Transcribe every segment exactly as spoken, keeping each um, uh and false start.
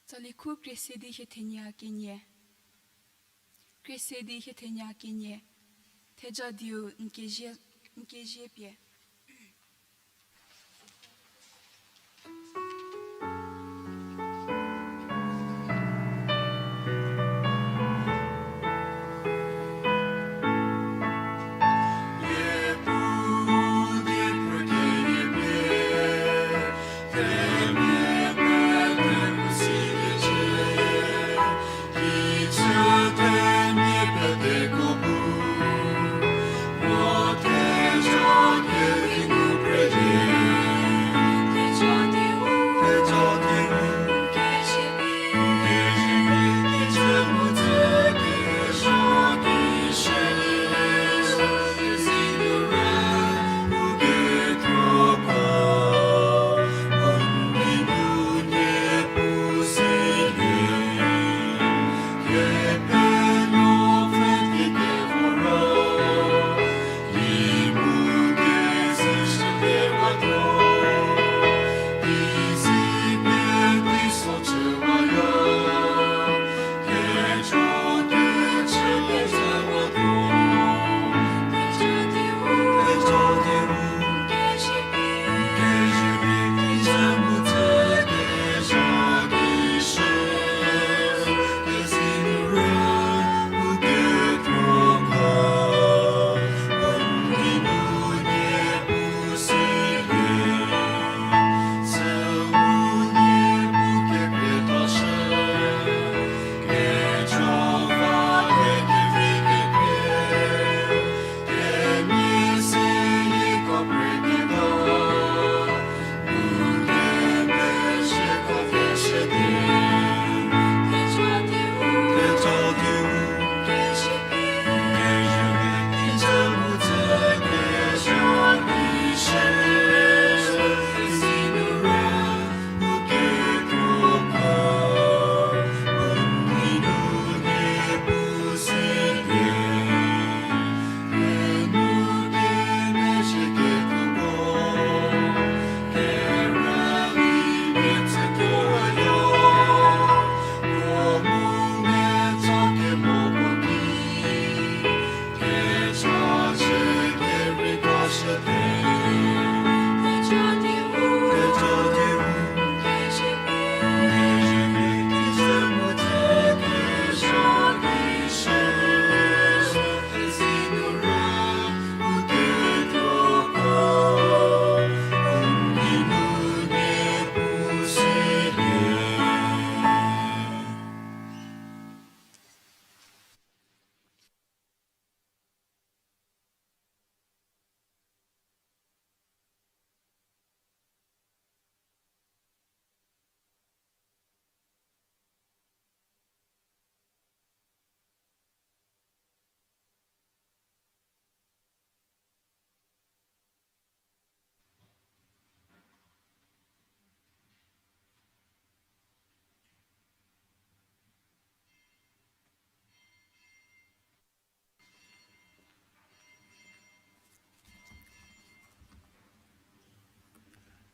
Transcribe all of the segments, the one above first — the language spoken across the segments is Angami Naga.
Tsali khu Kresedi hie thenya kenie. Kresedi hie thenya kenie. Theja dieu n kezie, n kezie pie.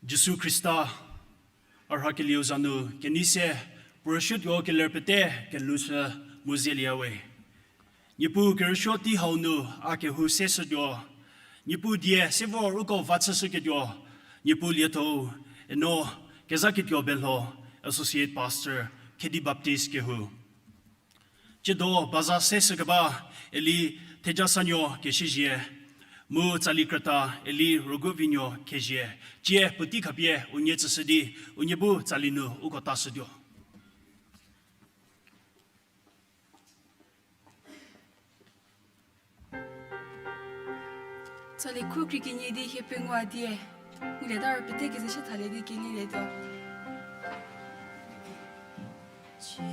Jisu Khrista, a rhakelieu za nu kenei se, puo rüsuotuo keler pete kelhoushü mu zelieyawe. Niepuu kerüsuo tei hau nu a kehou seshütuo, Niepuu die se vor uko va chüshüketuo, Niepuu lietho-u, eno Kezhaketuo Belho, Associate Pastor, Khedi Baptist kehou. Tsiedo baza seshükeba Eli Thejasanuo Kesiezie, mu tsali krüta Eli Roguvinuo Khezie, tsie puotei khapie unie tsüshü di, unie bu tsali nu uko tashütuo. Tsali khu krie kenie di hie pengou a die, ngulieta ro pete kezeshü thalie di kelilietuo.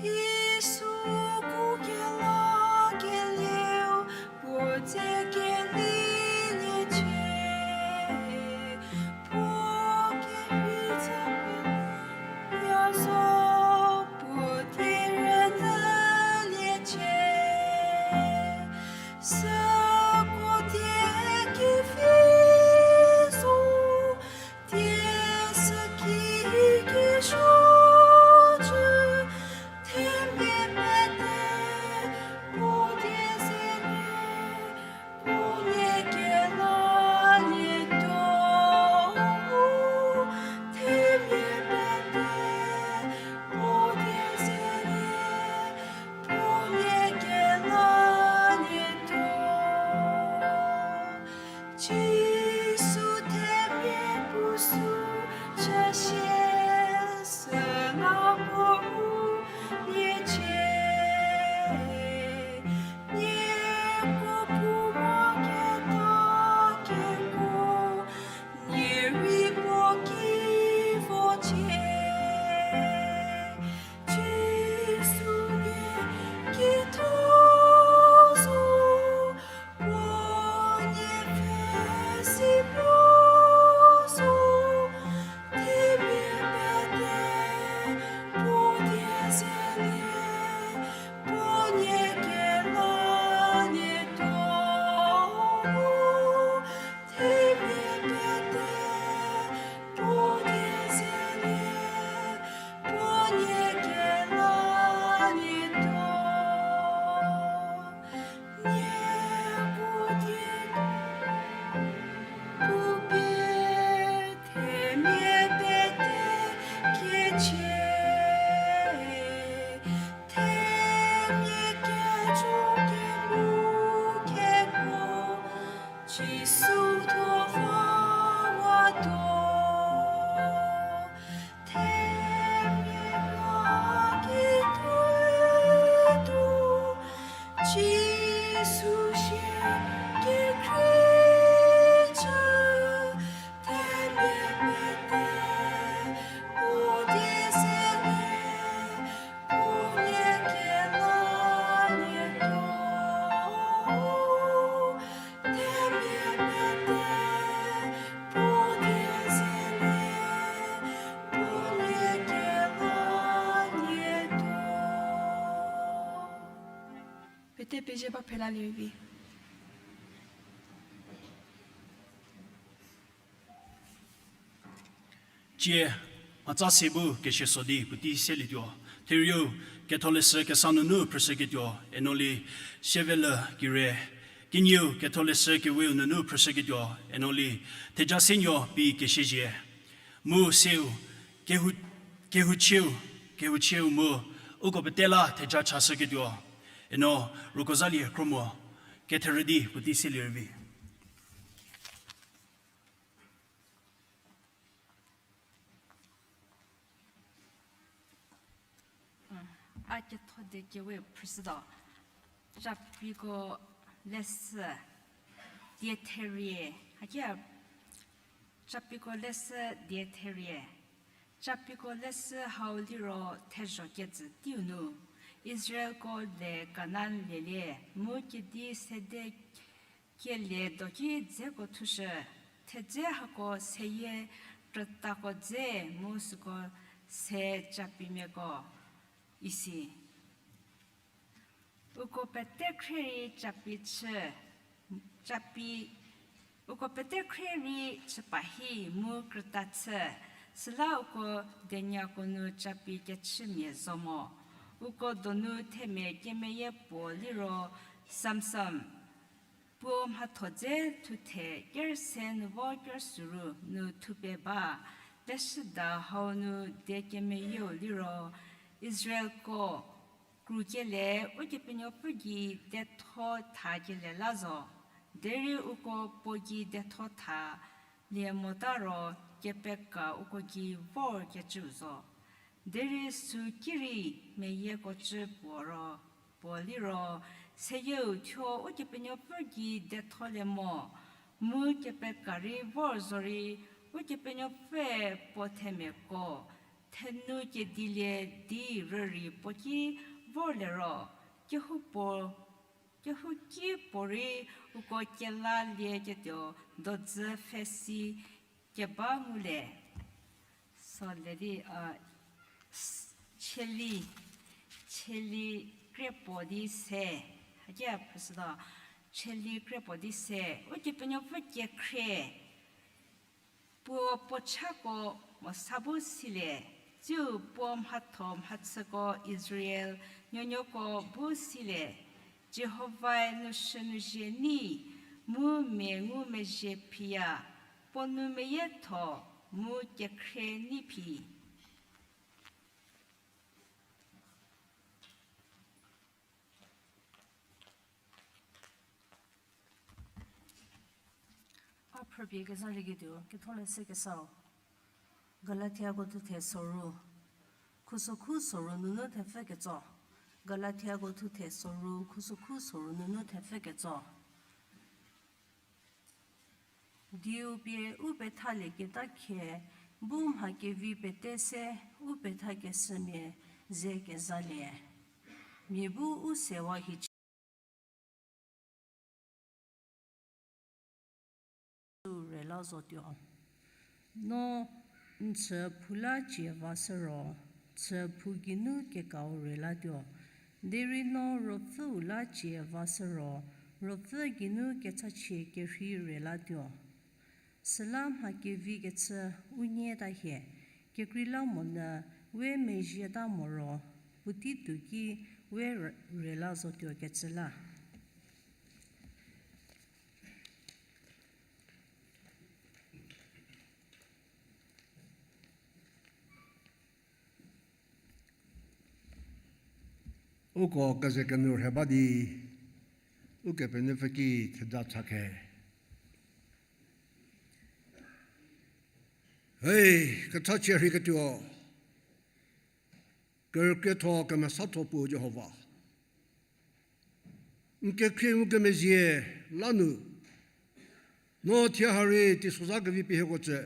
Jisu kukela kelieu puo dze keliliecie, puo kerhei tse pe ya zo puo die rünyüliecie. Süko die kevi zo, die süki kesuo cü Süla puo u nie cie, nieko pu mo keta keko, nie rei puo ki vo cie. Jisu nie kitho zo, puo nie pfhe si puo zo, themia pete puo die zelie, puo nie kela lietuo. Themia pete puo die zelie, puo nie kela lietuo. Nieko die pupie themia pete kiecie, themia kejo kelu keko, Jisu thuo va watuo. Themia la ki tuo tuo, Jisu sie kekhrie cü, themia pete puo die zelie, puo nie kela lietuo. Themia pete puo die zelie, puo nie kela lietuo. Pete pezie ba phela lievi. Tie, mhatsa se bu kesie so di puotei selietuo. Therieu, Ketholeshü kesa nunu phrüshüketuo, eno li, Sievelü Kire. Kenieu, Ketholeshü keweu nunu phrüshüketuo, eno li, Thejasenuo Pi Kesiezie. Mu seu, kehou, kehouchieu, kehouchieu mu, uko pete la theja chashüketuo, eno Rukozalie Khromo, ketherü di puotei selie rüvi. A ketho die kewe phrüshütuo. Capiko leshü die therie, hakia, Capiko leshü die therie. Capiko leshü hau liro thezho kejü teiu nu, Israelko le Kanan lelie, mu kedi sede kelie doki dzeko thushü, thedze hako seyie krütako dze mu süko se capimiako isi. Uko pete khrie rei capi chü, capi, uko pete khrie rei chü pa hi mu krüta chü, süla uko deniako nu capi kechümia zo mo. Uko donu themia kemeyie puo liro Samson, puo mhatho dze thuthe kerüse nu vo kerüsüru nu thupie ba, leshüda hau nu die kemeyieu liro, Israelko kru kelie Ukepenuopfü gei detho tha kelie la zo, derei uko puo gei detho tha lie mota ro kepeka uko gei vor kecüu zo. Derei sü ki rei meyieko cü puo ro, puo liro, seyieu thuo Ukepenuopfü gei detholie mo, mu kepeka rei vor zorei, Ukepenuopfüe puo themiako thenu kedilie di rürei puo ki vorlie ro, kehoupuo, kehouki puorei uko kelalieketuo dodzü pfhesi keba ngulie. So le di, a, s-, cheli, cheli kre puo di se, hakia phrüshütuo, cheli kre puo di se, Ukepenuopfü kekhrie, puo puo chako mosa bu silie, tsiu puo mhatho mhachüko Israel nuonuoko bu silie, Jihovae nu shü nu zhie ni, mu mia ngumezhie phiya, puo nu meyietho, mu kekhrie ni phi. A phrüpie kezalieketuo, Ketholeshü kesau. Galatiako thuthe soru, Khusokhu soru nunu thepfü ketso. Galatiako thuthe soru, khusokhu soru nunu thepfü ketso. Dieu pie u pethalieketa khie, bu mha kevi pete se u pethakeshümia ze kezalie. Mia bu u sewa hicie rela zotuo. No n chü phu la cie va sü ro, chü phu geinu kekau rela tuo. Derei no ruopfüu la cie va sü ro, ruopfü geinu kechachie kerhei rela tuo. Süla mha kevi kechü u nyieta hie, kekreilamonyü we mezhieta mo ro, puotei tuo ki we re-, rela zotuo kecü la. Uko keze kenu rhe ba di, Ukepenuopfü ki theda cha khe. Hei, kechachie rheiketuo, kerükrietho kemesatho puo Jihova. N kekhrie ngukemezhie la nu, no thie ha rei teisozha kevi pie hieko tsü,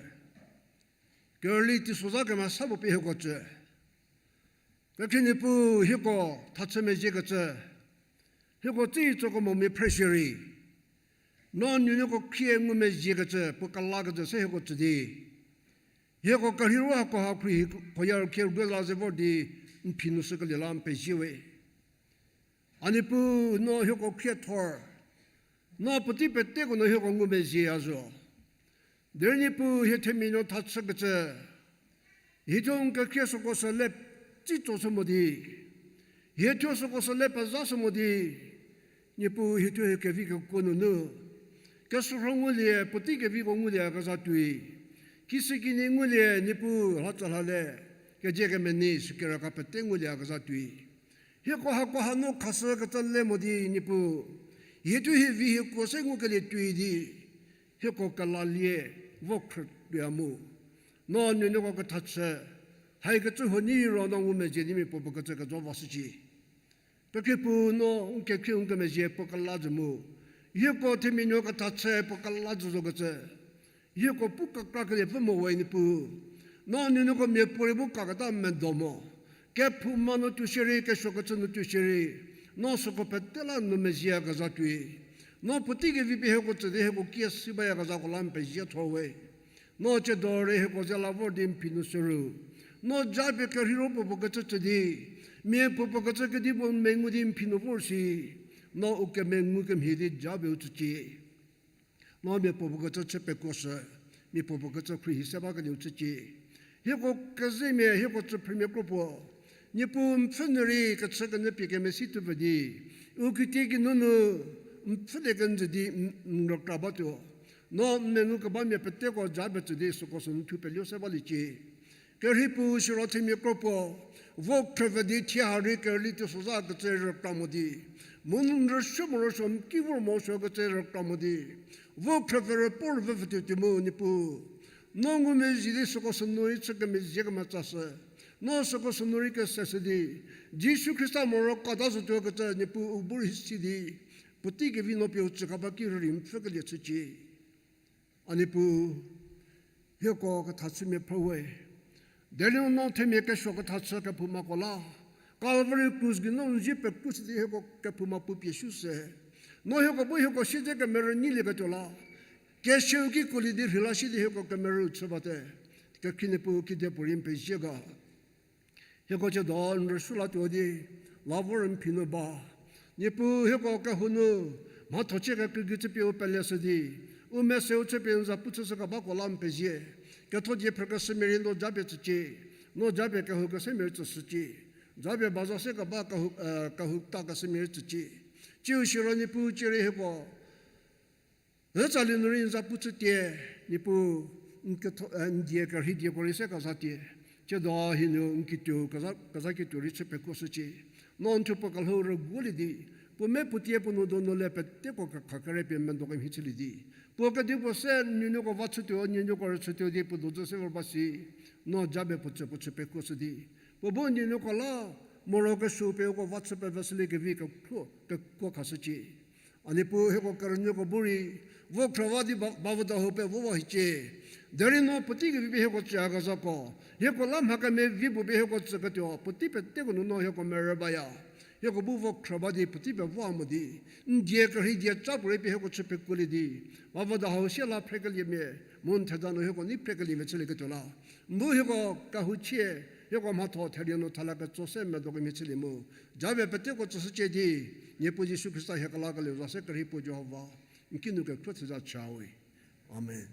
kerüli teisozha kemesa puo pie hieko tsü. Kekhrie Niepuu hieko thachü mezhiekecü, hieko tsei tsoko mo mia phre shierei, no nuonuoko khrie ngumezhiekecü, puo kelakecü se hieko tsü di, hieko kerhei ro hako ha khruohi khoya rükhie rüguo la ze vor di n phi nu shükelie la n pezie we. A Niepuu, no hieko khriethor, no puotei peteko nu hieko ngumezhieya zo. Derei Niepuu, hie themia nuo thachükecü, hie thuo n kekhrie süko sü le tsitso shü mo di, hie thuo süko sü le pezha shü mo di, Niepuu, hie thuo hie kevi kekuo nunu keshürho ngulie, puotei keviko ngulieyakezha tuoi, kishükinyi ngulie, Niepuu, lhatsü lhale, kezie kemenei, sükeraka pete ngulieyakezha tuoi. Hieko hako ha no khashükecü le mo di, Niepuu, hie thuo hie vi hieko se ngukelie tuoi di, hieko kelalie vo khrütuoya mu, no nuonuoko kethachü haikecü huonieiro no ngumezhie di mia puopuo kecü kejo vashücie. Kekhrie Puu, no n kekhrie ngukemezhie puo kela jü mu, hieko themia nuo kethachü puo kela jü zokecü, hieko pu kekrakelie pfü mo we Niepuu. No nuonuoko miapuorei bu kaketa medo mo, kephouma nu tuo shierei, kesuokecü nu tuo shierei, no süko pete la nu mezhieyakezha tuoi. No puotei kevi pie hieko tsü di hieko kie si bayakezhako la n pezie thor we. No tsiedo rei hieko ze la vor di n phi nu shü ru, no japie kerhei ro puopuo kecü tsü di, mia puopuo kecü kedipuo n mengu di n phi nu vor shi, no u kemengu kemhie di japie u tsücie. No mia puopuo kecü chü pekuoshü, mia puopuo kecü khruohi se bakelieu chücie. Hieko kezemia, hieko tsüphrümia kro puo, Niepuu n pfhü nu rei kechü kenyü pie kemesi tuo pfü di, u kitie kinunu n pfhülie kenjü di n, n rükra batuo. No n mengu kebamia peteko japie tsü di süko sü n thuo peluo se baliecie. Kerhei Puu, siro themia kro puo, vo khrüpfü di thie ha rei kerüli teisozha kecü rükra mo di, mu n rüsuo morosuo n ki vor morosuo kecü rükra mo di, vo khrüpfü rüpou rüpfü pfhütuo tuo mu Niepuu, no ngumezhie di süko sünu rei chü kemezhie kemetsashü, no süko sünu rei keseshü di, Jisu Khrista moro kata zotuo kecü Niepuu u bu rei si di, puotei kevi no pie u tsü keba ki rürei n pfhükelie chücie. A Niepuu, hieko kethachümia phrü we. Derei no themia kesuo kethachü kephoumako la, Calvary krus geinu n zie pekrushü di hieko kephouma puo pie sushü. No hieko bu hieko siedze kemerü nyilieketuo la, kesiau ki kuolie di rheila shi di hieko kemerü chü bate. Kekhrie Niepuu, kedipuorei n pezie ga. Hieko tsiedo n rüsuo latuo di, la vor n phi nu ba. Niepuu, hieko kehou nu mhathochie kekreigei chüpie u peleshü di, u meseu chüpie n za pu chüshü kebako la n pezie. Ketho die phrükeshümia rei no japie tsücie, no japie kehoukeshümia rei tsüshücie, japie baza se keba kehou, eh, kehou takeshümia rei tsücie. Tsiu siro Niepuu, cierei hieko Ütsali nu rei n za pu chütie, Niepuu, n ketho, eh, n die kerhei dieko rei se kezatie. Tsiedo hinu n kituo keza, keza kituo rei chü pekuoshücie. No n thuo puo kelhou rüguolie di, puo me puo tie puo nou donu le peteko kekha kere pie medo kemhie chülie di, puo kedipuo se n nuonuoko va chütuo, n nuonuoko rüchütuo di puo dojü se vor ba shi, no japie puo tsü puo chü pekuoshü di, Puo bu n nuoko la, morokesuo pie uko va chü peveshülie kevi kekhruo, kekuo khashücie. A Niepuu hieko kerünyüko bu rei, vo khrüwa di ba, bavüda hau pevo va hiecie. Derei no puotei kevi pie hieko tsüyakezhako, hieko la mha kemevi puo pie hieko tsüketuo, puotei peteko nu no hieko merü baya. Hieko bu vo khrü ba di puotei pevo mo di, n die kerhei die ca puorei pie hieko chü pekuolie di, bavüda hau sie la phrekeliemia, mu n theda nu hieko nei phrekeliemia chülieketuo la. N bu hieko kehouchie, hieko mhatho therie nu thala ketso se medo kemhie chülie mu. Japie peteko tsüshücie di, Niepuu Jisu Khrista hie kelakelieu za se kerhei puo Jihova, n kinu kekhruo theza chau we. Amen.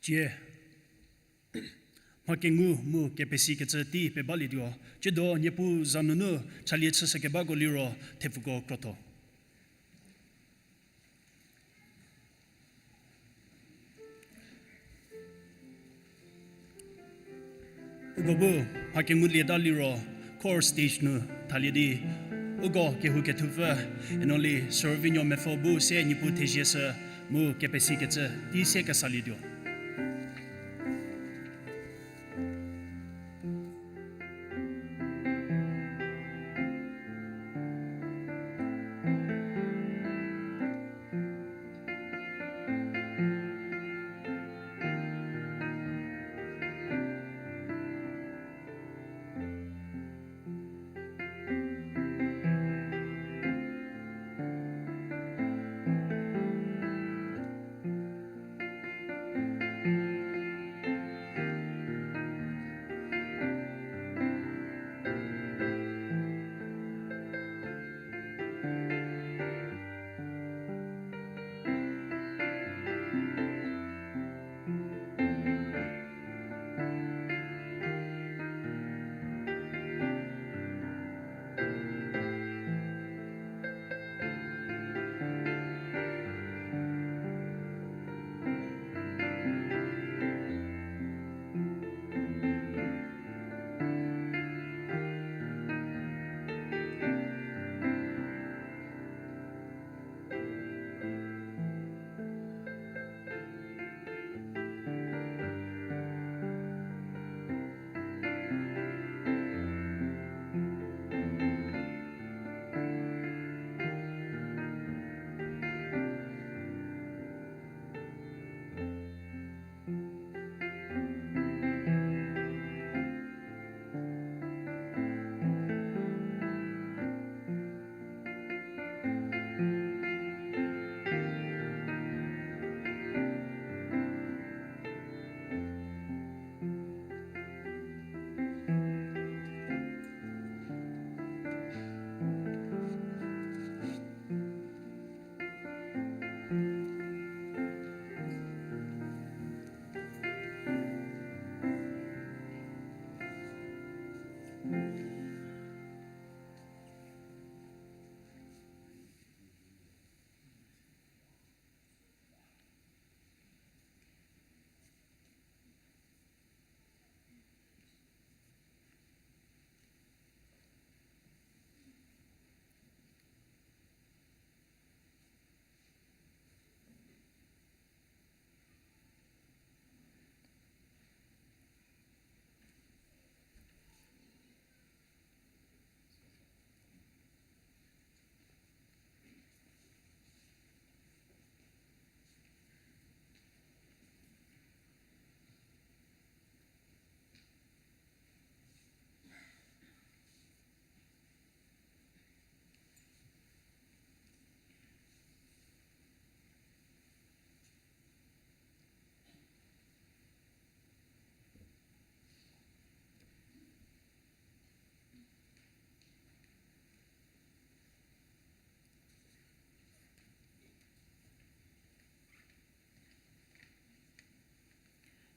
Tie, mha kengu mu kepesikecü tei pebalietuo, tsiedo Niepuu za nunu chalie chüshükebako liro thepfuko krotho. Uko bu mha kengulieta liro, core stage nu thalie di, uko kehou kethupfü, Enoli Servinuo Mepfü bu se Niepuu thezie shü mu kepesikecü tei se kesalietuo.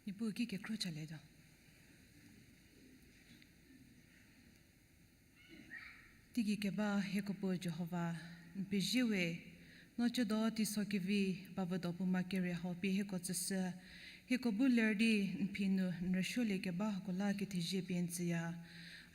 Niepuu ki kekhruo chalietuo. Teigei keba hieko puo Jihova, n pezie we, no ciedo teiso kevi bavüdo puo ma kerie hau pie hieko tsüshü, hieko bu ler di n phi nu n rüsuolie keba hako la kethezie pie n tsüya.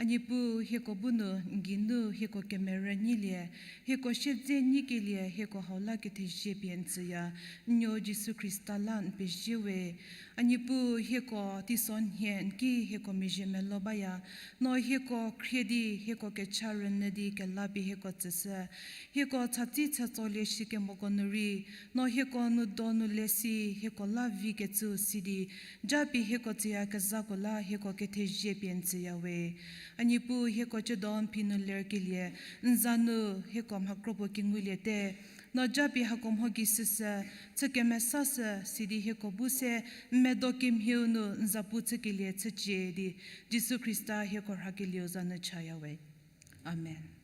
A Niepuu, hieko bu nu n geinu hieko kemerü nyilie, hieko siedze nyikelie, hieko hau la kethezie pie n tsüya, n nuo Jisu Khrista la n pezie we. A Niepuu, hieko teisonhie n ki hieko mezhie melou baya, no hieko khrie di, hieko kecha rünyü di kela pie hieko tsüshü. Hieko chatsi chatsolie shikemoko nu rei, no hieko nu do nu le si, hieko la vi kecüu si di, japie hieko tsüyakezhako la hieko kethezie pie n tsüya we. A Niepuu, hieko chüdo n phi nu lerkelie, n za nu hieko mhakro puo kenguliete. No japie hako mho gei süsü, chü kemesashü, sidi hieko bu se n medo kemhieu nu n zapu chükelie chücie di, Jisu Khrista hieko rhakelieu za nu chaya we. Amen.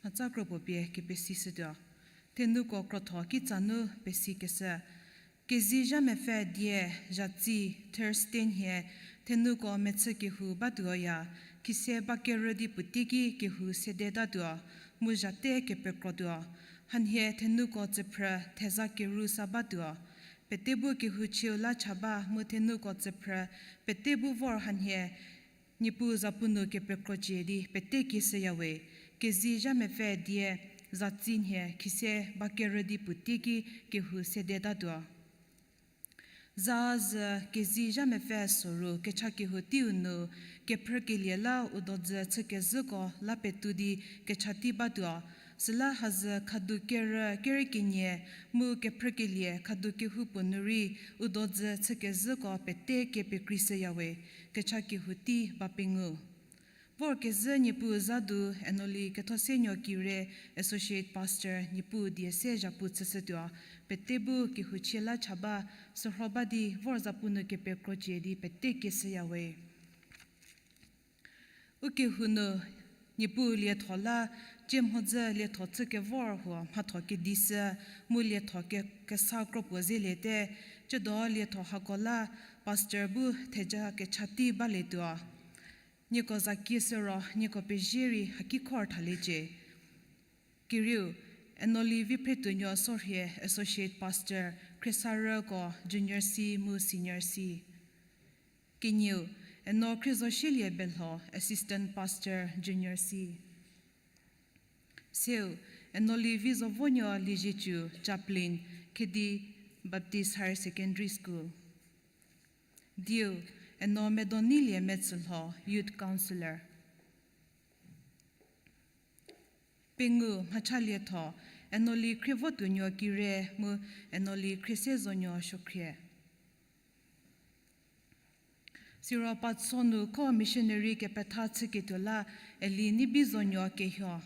Mhatsa kropuo pie kepesishütuo. Thenuko krotho kitsa nu pesikeshü. Kezei zha mepfü die, zhatsi, Thursday nhie, thenuko mechü kehou batuoya, khise ba kerü di puoteiki kehou sedetatuo, mu zhate kepekrotuo. Hanhie thenuko tsüphrü theza keru sa batuo. Pete bu kehou chieu la cha ba mu thenuko tsüphrü pete bu vor hanhie Niepuu zapu nu kepekrocie di pete kieshüya we. Kezei zha mepfü die, zhatsi nhie khise ba kerü di puoteiki kehou sedetatuo. Za zü kezei zha mepfü soru kecha kehou teiu nu, kephrükelie la u dodzü chükezhüko la petou di kecha tei batuo. Süla hazü khadu kerü kerü kenie mu kephrükelie khadu kehoupuo nu rei u dodzü chükezhüko pete kepekreishüya we, kecha kehou tei ba pengou. Vorkezhü Niepuu za du Enoli Kethosenuo Kire, Associate Pastor, Niepuu die se zhapu chüshütuo, pete bu kehou chie la cha ba, sürho ba di vor zapu nu kepekrocie di pete kieshüya we. Ukehou nu, Niepuu lietho la, cie mhodzü lietho chükevor huo mhatho kedishü, mu lietho ke-, kesa kropuo zeliete, ciedo lietho hako la, Pastor bu theja kecha tei balietuo. Nieko za kieshü ro, nieko pezie rei hakikhor thaliecie. Kerieu, Enoli Viphretuonuo Sorhie, Associate Pastor, Khriesarüko Junior C mu Senior C. Kenieu, Eno Khriezosielie Belho, Assistant Pastor, Junior C. Seu, Enoli Vizovonuo Liezietsu, Chaplain, Khedi Baptist Higher Secondary School. Dieu, Eno Medonilie Metsülho, Youth Councillor. Pengou mhachalietho, Enoli Khrievotuonuo Kire mu Enoli Khriesezonuo Suokhrie. Siro patso nu ko missionary kepetha chüketuo la Eli Nibizonuo Kehuo.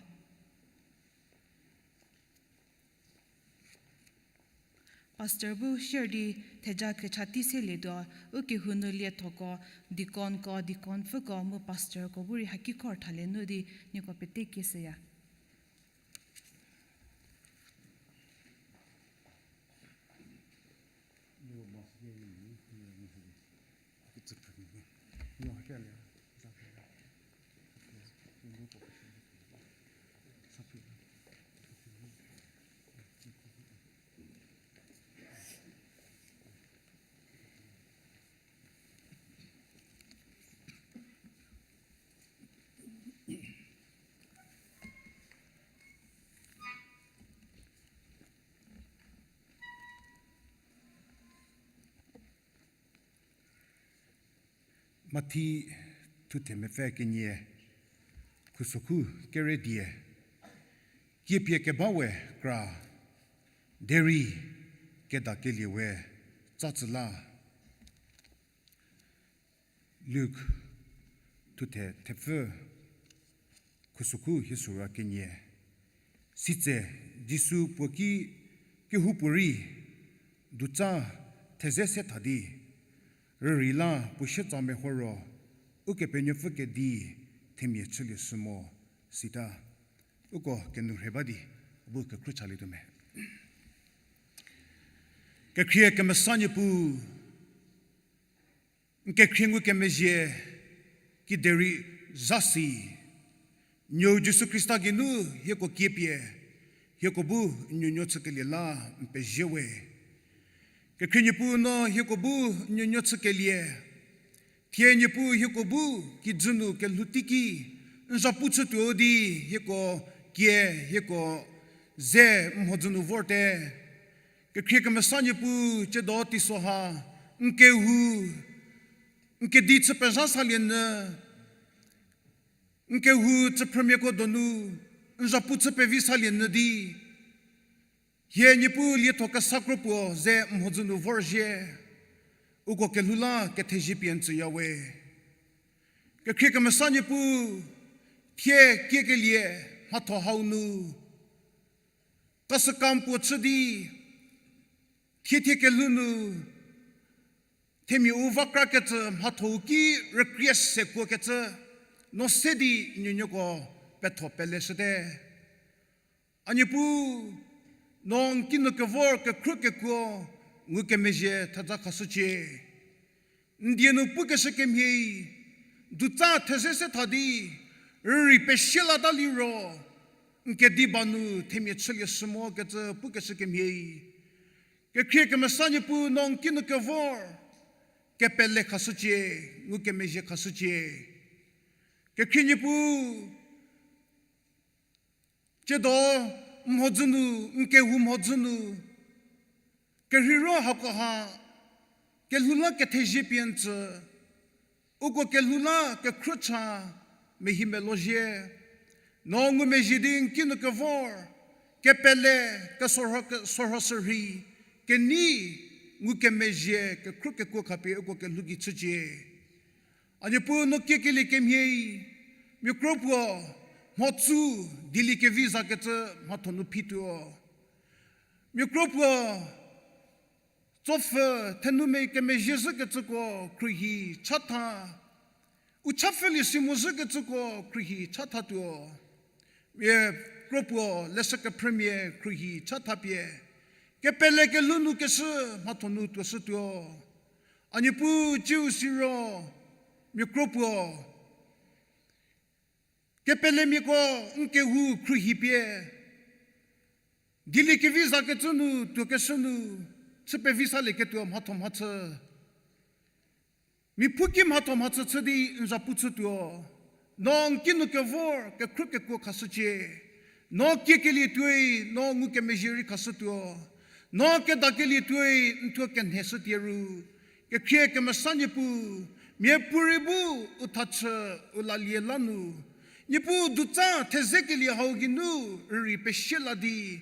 Pastor bu share di theja kecha tei selietuo, ukehou nu liethoko, deaconko, deaconpfüko mu pastorko bu rei hakikhor thalie nu di nieko pete kieshüya. Mathi thuthe mepfü kenie, khusokhu kere die, kiepie keba we kra, derei kedakelie we tsatsü la. Luk thuthe thepfü, khusokhu hie sura kenie. Sitse Jisu puo ki kehoupuorei dutsa theze se tha di, rürei la puo sietsa meho ro, Ukepenuopfü kedi themia chülie shü mo, sita. Uko kenu rhe ba di, bu kekhruo chalietuo me. Kekhrie kemesa Niepuu, n kekhrie ngukemezhie kiderei zasi, Nuou Jisu Khrista geinu hieko kiepie, hieko bu n nuonuo chükelie la n pezie we. Kekhrie Niepuu no hieko bu n nuonuo chükelie, thie Niepuu hieko bu kijü nu kelhou teiki n zhapu chütuo di hieko kie, hieko ze n mhodzü nu vorte. Kekhrie kemesa Niepuu, tsiedo teiso ha n kehou, n kedi chü pezha salie nyü, n kehou chüphrümiako donu n zhapu chü pevi salie nyü di, hie Niepuu lietho kesa kro puo ze n mhodzü nu vorzhie, uko kelhou la kethezie pie n tsüya we. Kekhrie kemesa Niepuu, thie kiekelie mhatho hau nu kasükam puo chü di, thie thie kelhou nu themia u vakrakecü mhathou ki rükrie se kuokecü, no se di nuonuoko petho peleshüte. A Niepuu, no n kinu kevor kekhruo kekuo ngukemezhie thedza khashücie. N die nu pukeshü kemhie, dutsa theze se tha di, rürei pesie lata liro, n kediba nu themia chülie shü mokecü pukeshü kemhie, kekhrie kemesa Niepuu, no n kinu kevor kepele khashücie, ngukemezhie khashücie. Kekhrie Niepuu, tsiedo n mhodzü nu, n kehou mhodzü nu, kerheiro hakoha kelhou la kethezie pie n tsü, uko kelhou la kekhruo cha mehi melozhie, no ngumezhie di n kinu kevor kepele, kesorho, kesorho sürhei, kenei ngukemezhie kekhruo kekuo khapie uko kelhou gei chücie. A Niepuu, no kiekelie kemhie, mia kro puo mhodzü dieliekevi zakecü mhatho nu phituo. Mia kro puo tsopfü thenumia kemezhie zhükecüko khruohi chatha, u chapfülie si mo zhükecüko khruohi chathatuo. Mia kro puo leshü kephrümia khruohi chathapie kepele kelhou nu keshü mhatho nu tuoshütuo. A Niepuu, ciu siro mia kro puo kepelemiako n kehou khruohi pie dieliekevi zakecü nu tuokeshü nu chü pevi salieketuo mhatho mhachü, mia phuki mhatho mhachü chü di n zhapu chütuo. No n kinu kevor kekhruo kekuo khashücie. No kiekelie tuoi, no ngukemezhie rei khashütuo. No kedakelie tuoi, n thuo kenheshütie ru. Kekhrie kemesa Niepuu, miapuorei bu u thachü, u lalie la nu, Niepuu, dutsa thezekelie hau geinu rürei pesie la di,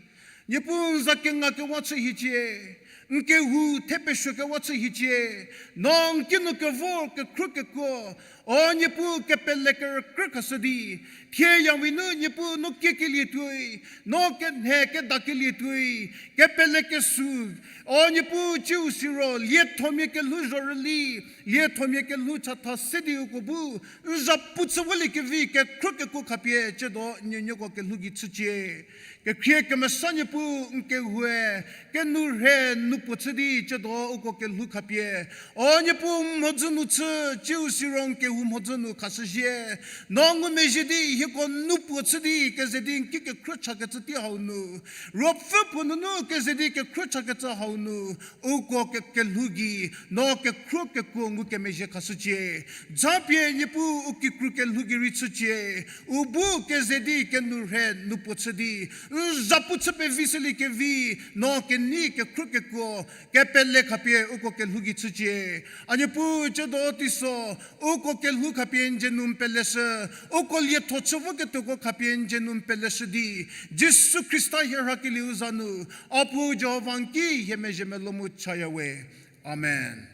Niepuu, n za kengakewa chü hiecie, n kehou the pesuokewa chü hiecie. No n kinu kevor kekhruo kekuo, o Niepuu, kepele kerükrü khashü di, thie yawi nu Niepuu, no kiekelie tuoi, no kenhe kedakelie tuoi, kepele kesü, o Niepuu, ciu siro liethomia kelhou zhorüli, liethomia kelhou chatha se di uko bu n zhapu chü voliekevi kekhruo kekuo khapie tsiedo nuonuoko kelhou gei chücie. Kekhrie kemesa Niepuu, n kehoue kenourhe nu puo chü di tsiedo uko kelhou khapie, o Niepuu, n mhodzü nu chü, ciu siro n kehou mhodzü nu khashüzie. No ngumezhie di hieko nu puo chü di keze di n ki kekhruo chakecü tei hau nu, ruopfü puo nunu keze di kekhruo chakecü hau nu, uko ke- kelhou gei no kekhruo kekuo ngukemezhie khashücie. Japie Niepuu, u kikru kelhou gei rei chücie. U bu keze di kenourhe nu puo chü di n zhapu chü pevi shüliekevi, no kenei kekhruo kekuo kepele khapie uko kelhou gei chücie. A Niepuu, tsiedo teiso uko kelhou khapie n dzie nu n peleshü, uko lietho chü voketuoko khapie n dzie nu n peleshü di, Jisu Khrista hie rhakelieu za nu, a Puu Jihova n ki hie mezhie melou mu chaya we. Amen.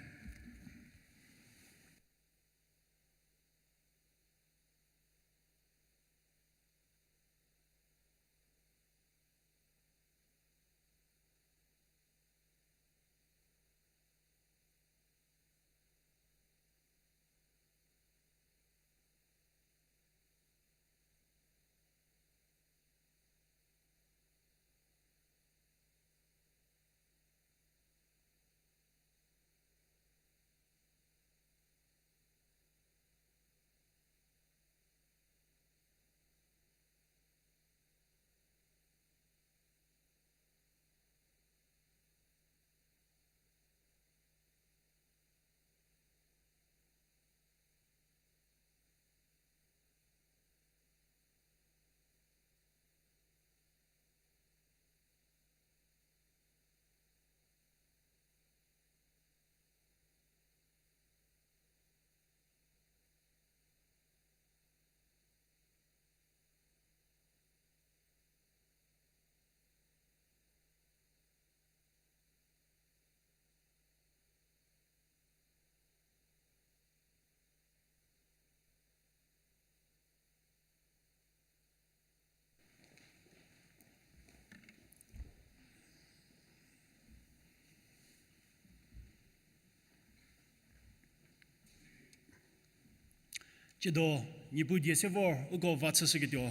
Kedo, Niepuu die se vor uko va chüshüketuo,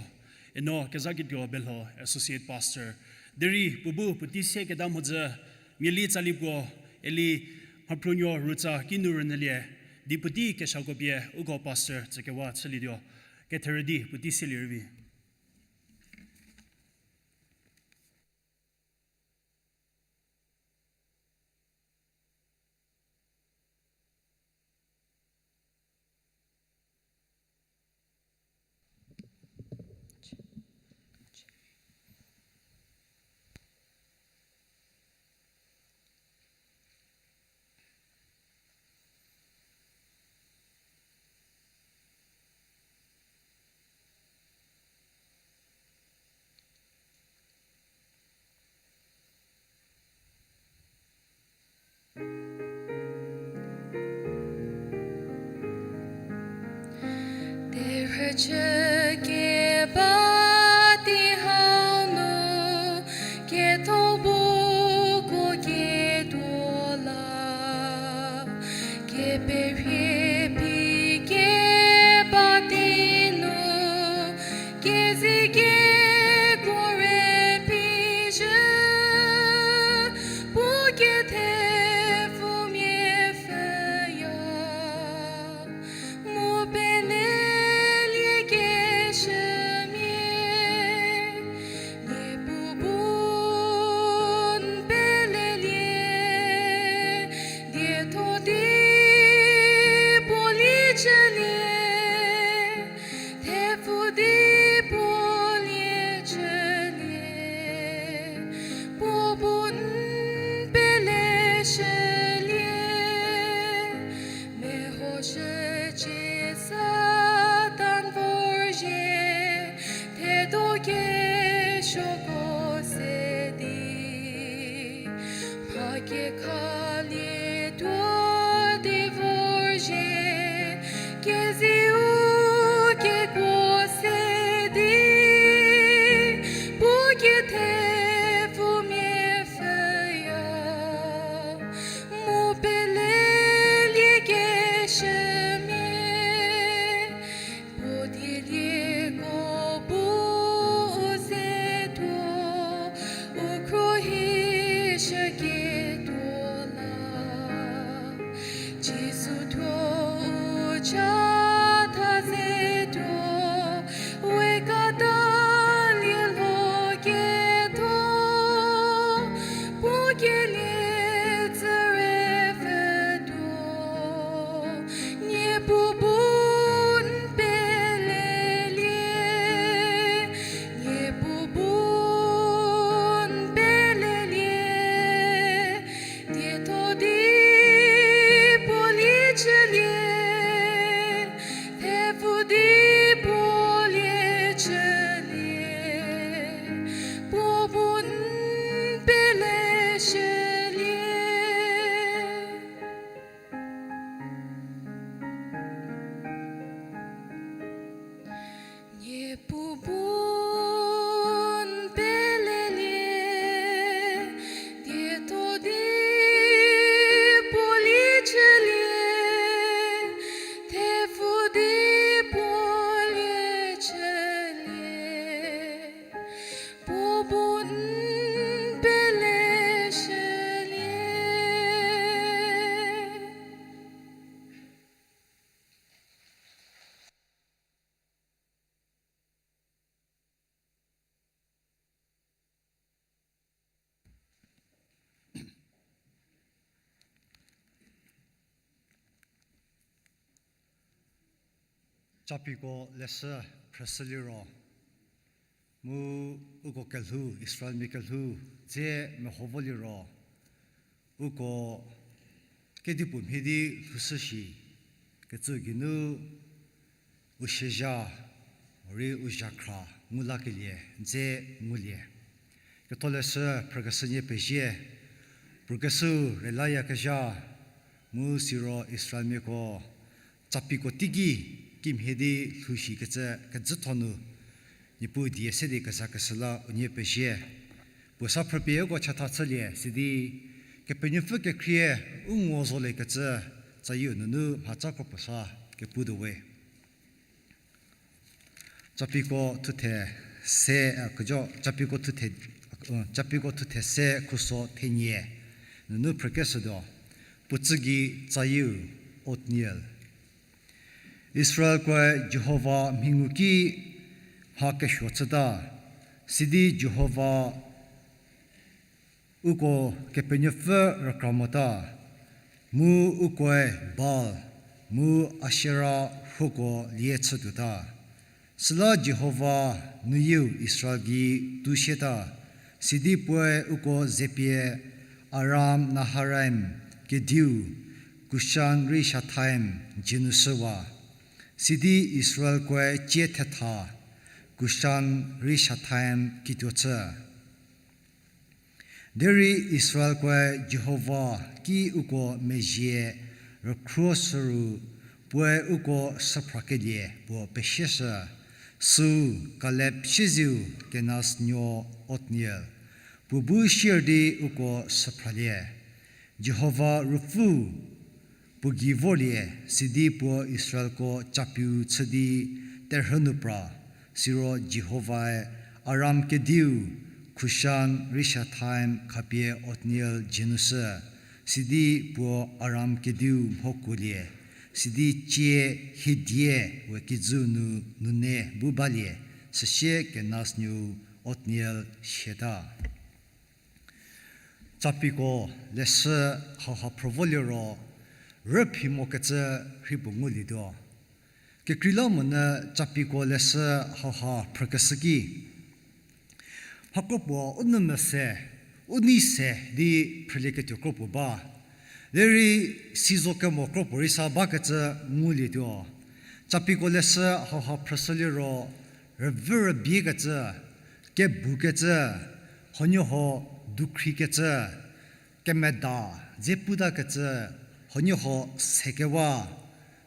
eno kezaketuo Belho Associate Pastor. Derei puo bu puotei se keta mhodzü, miali tsali puo, eli mhaphruonuo rütsa kinu rünyülie, di puotei keshako pie uko Pastor tsükewa chülietuo, ketherü di puotei selie rüvi. Terhüchü keba tei hau nu, ketho bu ko ketuo la, keperhie phi keba tei nu, kezeikieko rei phi zhü, puo kethepfumia pfhüya, mu pelelie keshümia, Niepuu bu n pelelie, dietho di puo liechülie, thepfu di puo liechülie, puo bu n peleshülie, mehoshücie Satan vorzhie, thedo kesuoko se di, mha kekhalietuo di vorzhie, keziu kekuo se di, puo kethepfumia pfhüya, mu pelelie keshümia, puo dielieko bu u zetuo, u khruohishüketuo la, Jisu thuo u chatha zetuo, we katalie lho ketho, puo kelie tsüre pfhütuo, Niepuu bu n pelelie, Niepuu bu n pelelie, dietho di puo liechülie, thepfu di puo liechülie, puo bu n peleshülie. Niepuu bu n pelelie, dietho di puo liechülie, thepfu di puo liechülie, puo bu n peleshülie. Capiko leshü phrüshü liro, mu uko kelhou, Israelmia kelhou dze meho vo liro, uko kedipuo mhie di lhoushü shi, kecü geinu u siezha, morei u zhakhra ngu lakelie dze ngulie. Ketholeshü phrükeshü nie pezie, phrükeshü relayakezha, mu siro Israelmiako capiko teiki kimhie di lhou shikecü kejütho nu, Niepuu die se di kezakeshü la unie pezie. Puo sa phrüpie uko chatha chülie sidi, Kepenuopfü kekhrie u ngo zoliekecü, tsayieu nunu mhaca kro puo sa kepu tuo we. Capiko thuthe se, a, kejo, Capiko thuthe, uh, Capiko thuthe se khuso thenie nunu phrükeshütuo, puo tsügei tsayieu, Otniel. Israelkoe Jihova mhingu ki mha kesuo chüta, sidi Jihova uko Kepenuopfü rükra mota, mu ukoe Baal mu Ashera huoko lie chütuota. Süla Jihova nuyieu Israel gei tusieta, sidi puoe uko zepie Aram Naharaim kediu Kushan Rishathaim jienushüwa, sidi Israelkoe cie thetha Kushan Rishathaim kituo chü. Derei Israelkoe Jihova ki uko mezhie rükhruoshü ru puoe uko süphrakelie puo pesieshü, süu Kaleb sieziu Kenaz nuo Otniel, puo bu sier di uko süphralie. Jihova Ruopfü puo gei vorlie, sidi puo Israelko capiu chü di terhü nu pra, siro Jihovae Aram kediu Kushan Rishathaim khapie Otniel jienushü, sidi puo Aram kediu mhokuolie, sidi cie hiedie we kijü nu nune bu balie, süsie Kenaz nuou Otniel siata. Capiko leshü hauha phrü vo liro, rüphi mokecü rhei puo ngulietuo. Kekreilamonyü Capiko leshü hauha phrükeshü ki, mha kropuo u nou mese, u nei se di phrülieketuo kropuo ba. Derei sizo kemo kropuo rei sa bakecü ngulietuo. Capiko leshü hauha phrüshü liro, rüvü rübiekecü, kebukecü, huoniehuo dukhrikecü, kemeda dze putakecü, huoniehuo sekewa,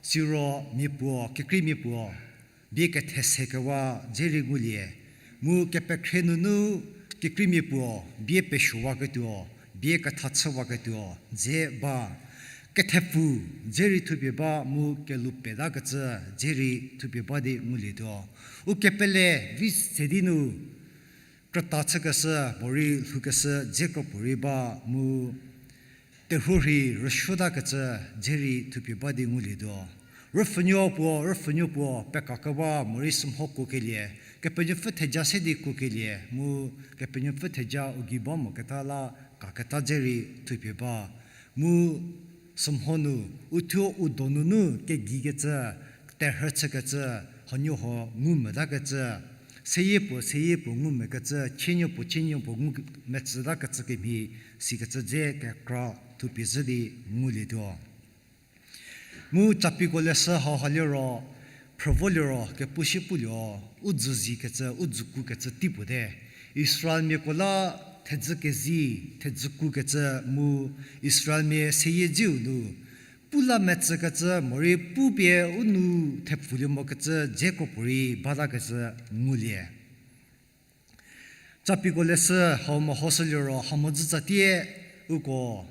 siro mia puo, kekreimia puo, bie kethese kewa dze rei ngulie, mu kepekhrie nunu kekreimia puo bie pesuowaketuo, bie ketha chüwaketuo dze ba, kethepfu dze rei thupie ba mu kelhou petakecü dze rei thupie ba di ngulietuo. Ukepele vi se di nu krüta chükeshü morei lhoukeshü dze kropuo rei ba mu terhuo rhei rüsuotakecü dze rei thupie ba di ngulietuo. Rüpfhünuo puo, rüpfhünuo puo pekakewa morei sümho kuokelie, Kepenuopfü theja se di kuokelie mu Kepenuopfü theja u gei ba moketa la kaketa dze rei thupie ba. Mu sümho nu, uthuo u donunu kegikecü, terhü chükecü, huoniehuo ngumvütakecü, seyie puo seyie puo ngumvükecü, chienuo puo chienuo puo ngu metsütakecü kemhie sikecü dze kekra thupie zhü di ngulietuo. Mu Capiko leshü hauha liro, phrü vo liro kepu sie pulie, u dzüzikecü, u dzükukecü tei puo te. Israelmiako la thedzü kezi, thedzü kukecü mu Israelmia seyie dziu nu, pu la metsükecü morei pupie u nou thepfulie mokecü dze kropuo rei batakecü ngulie. Capiko leshü hau mehoshü liro hamhodzü tsatie uko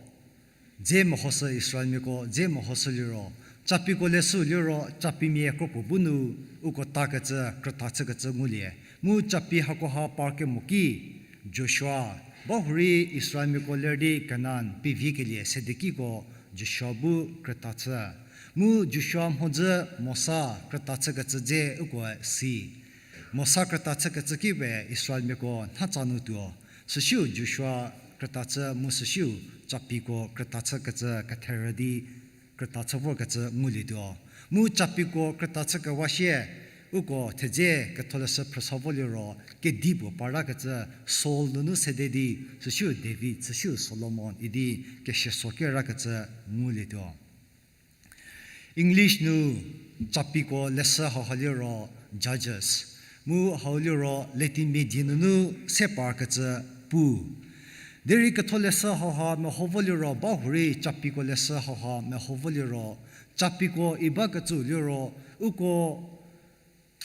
dze mehoshü, Israelmiako dze mehoshü liro, Capiko leshü liro Capimia kropuo bu nu uko takecü, krüta chükecü ngulie. Mu Capi hakoha par kemo ki, Joshua, bahurei Israelmiako ler di Kanan peviekelie sedekiko Joshua bu krüta chü. Mu Joshua mhodzü Mosa krüta chükecü dze ukoe si. Mosa krüta chükecü ki we Israelmiako nhatsa nu tuo. Süsiu Joshua krüta chü mu süsiu Capiko krüta chükecü ketherü di krüta chü vorkecü ngulietuo. Mu Capiko krüta chükewa sie, uko thedze ketholeshü phrüsa vo liro, kedipuo partakecü Saul nunu sede di, süsiu David, süsiu Solomon idi keseso kerakecü ngulietuo. English nu Capiko leshü hauha liro Judges, mu hau liro Latinmia die nunu se parkecü pu. Derei ketholeshü hauha meho vo liro, bahurei Capiko leshü hauha meho vo liro, Capiko ibakecü liro, uko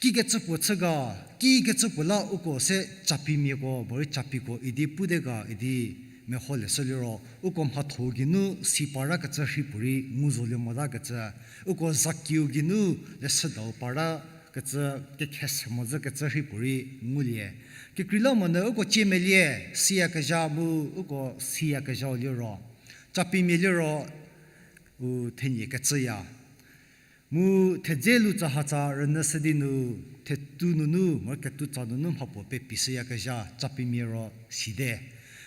kikecü puo chü ga, kikecü puo la uko se Capimiako morei Capiko idi pute ga idi meho leshü liro, uko mhatho geinu si partakecü rhei puorei ngu zolie motakecü, uko zakiu geinu leshüdau parta kecü, kekhese mozü kecü rhei puorei ngulie. Kekreilamonyü uko ciemelie siyakezha mu uko siyakezhau liro, Capimia liro u thenie kecüya. Mu thedze lu tsahatsa rünyüshü di nu, thetu nunu moro ketu tsa nunu mhapuo pepishüyakezha Capimia ro site.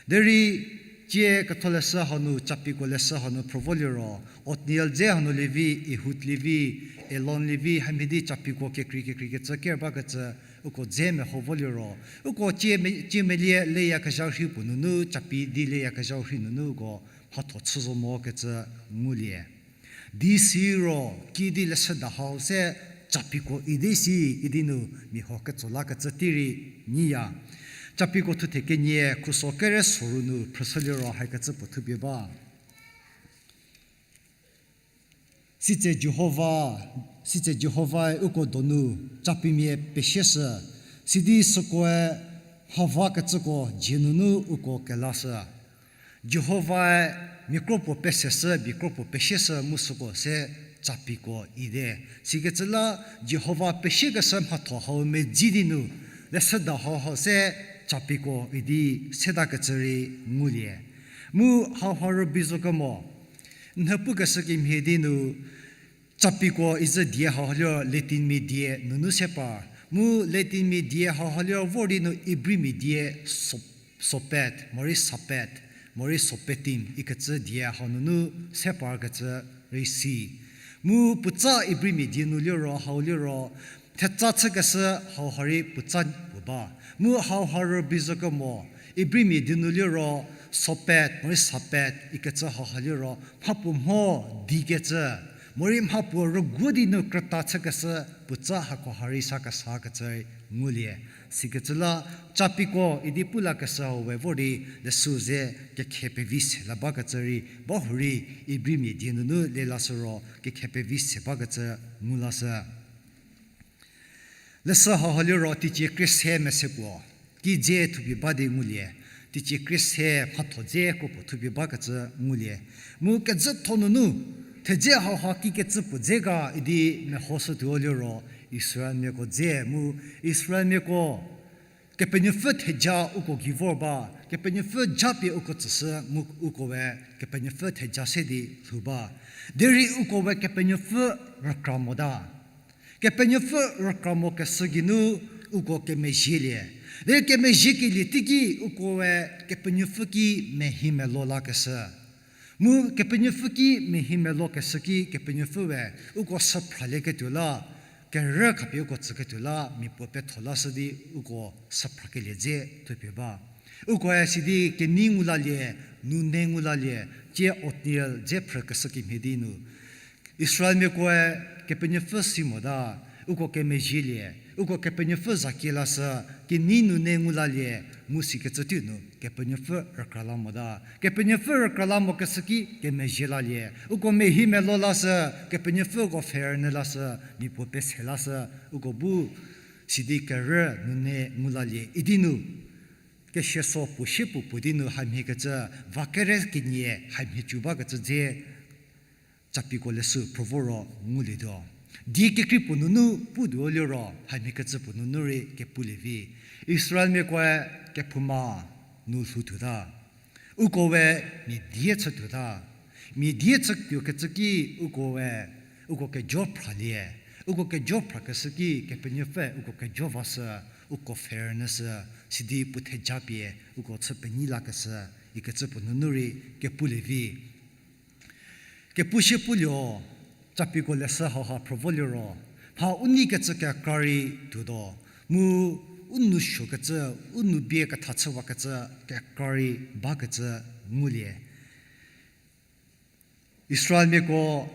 Derei cie ketholeshü hanu, Capiko leshü hanu phrü vo liro, Othniel dze hanu lievi, Ehud lievi, Elon lievi, hamhie di Capiko kekrei kekreikecü ker bakecü, uko dze meho vo liro, uko cie me-, ciemelie leyakezhau rhei puo nunu, Capi di leyakezhau rhei nunu uko mhatho chü zo mo kecü ngulie. Di siro, kiüdi leshüda hau se Capiko idi si, idi nu mia huo ketso lakecü tei rei nyiya. Capiko thuthe kenie khuso kere soru nu phrüshü liro hakecü puo thupie ba. Sitse Jihova, sitse Jihovae uko donu Capimia pesieshü, sidi sükoe mhavakecüko dzie nunu uko kelashü. Jihovae mia kro puo peseshü, mia kro puo pesieshü mu süko se Capiko idi. Sikecü la Jihova pesiekeshü mhatho hau medzi di nu, leshüda hau hau se Capiko idi sedakecü rei ngulie. Mu hauha rübei zo kemo, nhü pukeshü kemhie di nu, Capiko izü die hau liro Latinmia die nunu se par. Mu Latinmia die hau liro vor di nu Ibrimia die so-, Sopet, morei Sapet, morei Sopetim ikecü die hau nunu se parkecü rei si. Mu puotsa Ibrimia die nu liro hau liro, thetsa chükeshü hauha rei puotsa puo ba. Mu hauha rübei zo kemo, Ibrimia die nu liro Sopet, morei Sapet ikecü hauha liro, mhapuo mho dikecü, morei mhapuo rüguo di nu krüta chükeshü puotsa hakoha rei sakesakecü ngulie. Sikecü la Capiko idi pu lakeshü hau we vor di leshü ze kekhe pevi se la bakecü rei, bahurei Ibrimia die nunu lelashü ro kekhe pevi se bakecü ngu lashü. Leshü hauha liro teicie krie se mese puo, ki dze thupie ba di ngulie, teicie krie se mhatho dze kro puo thupie bakecü ngulie. Mu kezütho nunu, thedze hauha kikecü puo dze ga idi mehoshütuo liro, Israelmiako dze mu Israelmiako Kepenuopfü theja uko gei vor ba, Kepenuopfü japie uko tsüshü mu ukoe Kepenuopfü theja se di lhou ba. Derei ukoe Kepenuopfü rükra mota. Kepenuopfü rükra mokeshü geinu uko kemezhielie. Derei kemezhiekelie teiki ukoe Kepenuopfü ki mehi melo lakeshü. Mu Kepenuopfü ki mehi melokeshü ki Kepenuopfüe uko süphralieketuo la, kerü khapie uko tsüketuo la, mia puo petho lashü di uko süphrakelie dze thupie ba. Ukoe sidi kenei ngu lalie, nune ngu lalie, tie Othniel dze phrükeshü kemhie di nu, Israelmiakoe Kepenuopfü si mota, uko kemezhielie, uko Kepenuopfü zakie lashü, kenei nune ngu lalie, mu sikecü tei nu Kepenuopfü rükra la mota. Kepenuopfü rükra la mokeshü ki kemezhie lalie, uko mehi melo lashü, Kepenuopfü uko pfhe rünyü lashü, mia puo pese lashü, uko bu sidi kerü nune ngu lalie idi nu, kesieso puo sie puo puo di nu hamhiekecü, va kere kenie hamhie cü bakecü dze Capiko leshü phrü vo ro ngulietuo. Die kekrei puo nunu putuo liro hamhiekecü puo nunu rei kepulie vi. Israelmiakoe kephouma nu lhou tuota. Ukoe mia die chü tuota. Mia die chütuokecü ki ukoe, uko kejo phralie. Uko kejo phrakeshü ki Kepenuopfü uko kejo vashü, uko pfhe rünyüshü, sidi puo theja pie uko chü penyi lakeshü, ikecü puo nunu rei kepulie vi. Kepu sie pulio, Capiko leshü hauha phrü vo liro, mha u neikecü kekra rei tuotuo, mu u nou suokecü, u nou bie ketha chüwakecü kekra rei bakecü ngulie. Israelmiako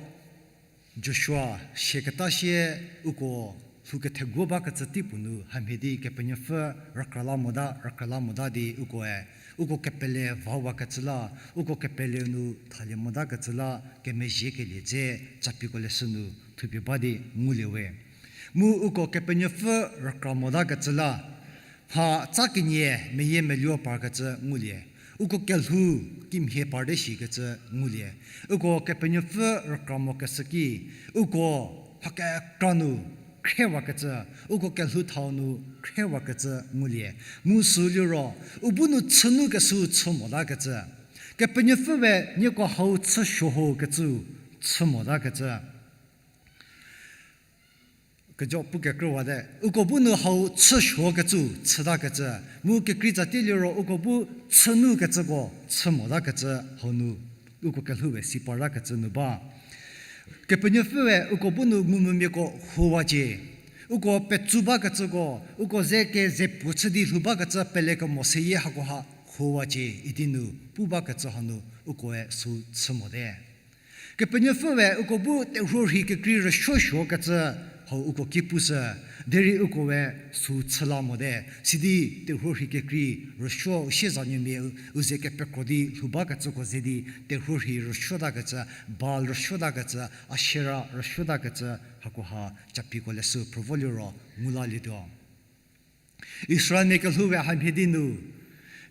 Joshua siaketa sie uko lhou ketheguo bakecü tei puo nu hamhie di Kepenuopfü rükra la mota, rükra la mota di ukoe, uko kepele vawakecü la, uko kepele nu thalie motakecü la, kemezhiekelie dze Capiko leshü nu thupie ba di ngulie we. Mu uko Kepenuopfü rükra motakecü la, mha tsa kenie meyie meluo parkecü ngulie. Uko kelhou kimhie parte shikecü ngulie. Uko Kepenuopfü rükra mokeshü ki, uko mha kekra nu khriewakecü, uko kelhou thau nu khriewakecü ngulie. Mu sü liro, u bu nu chünukeshü chü motakecü. Kepenuopfüe nieko hau chüsuo ho kecü chü motakecü. Kejo pu kekrüwate, uko bu nu hau chüsuokecü chütakecü, mu kekrei tsatie liro uko bu chünukecüko chü motakecü hau nu, uko kelhoue si partakecü nu ba. Kepenuopfüe uko bu nu ngumvümiako huowacie. Uko petsu bakecüko, uko ze kezepuo chü di lhou bakecü pelekemo seyie hakoha huowacie idi nu pu bakecü hanu ukoe sü chü mote. Kepenuopfüe uko bu terhuo rhei kekrei rüsuosuokecü hau uko ki pushü, derei ukoe sü chü la mote, sidi terhuo rhei kekrei rüsuo u siezanuomia u ze kepekro di lhou bakecüko ze di terhuo rhei rüsuotakecü, Baal rüsuotakecü, Ashera rüsuotakecü, hakoha Capiko leshü phrü vo liro ngu lalietuo. Israelmia kelhoue hamhie di nu,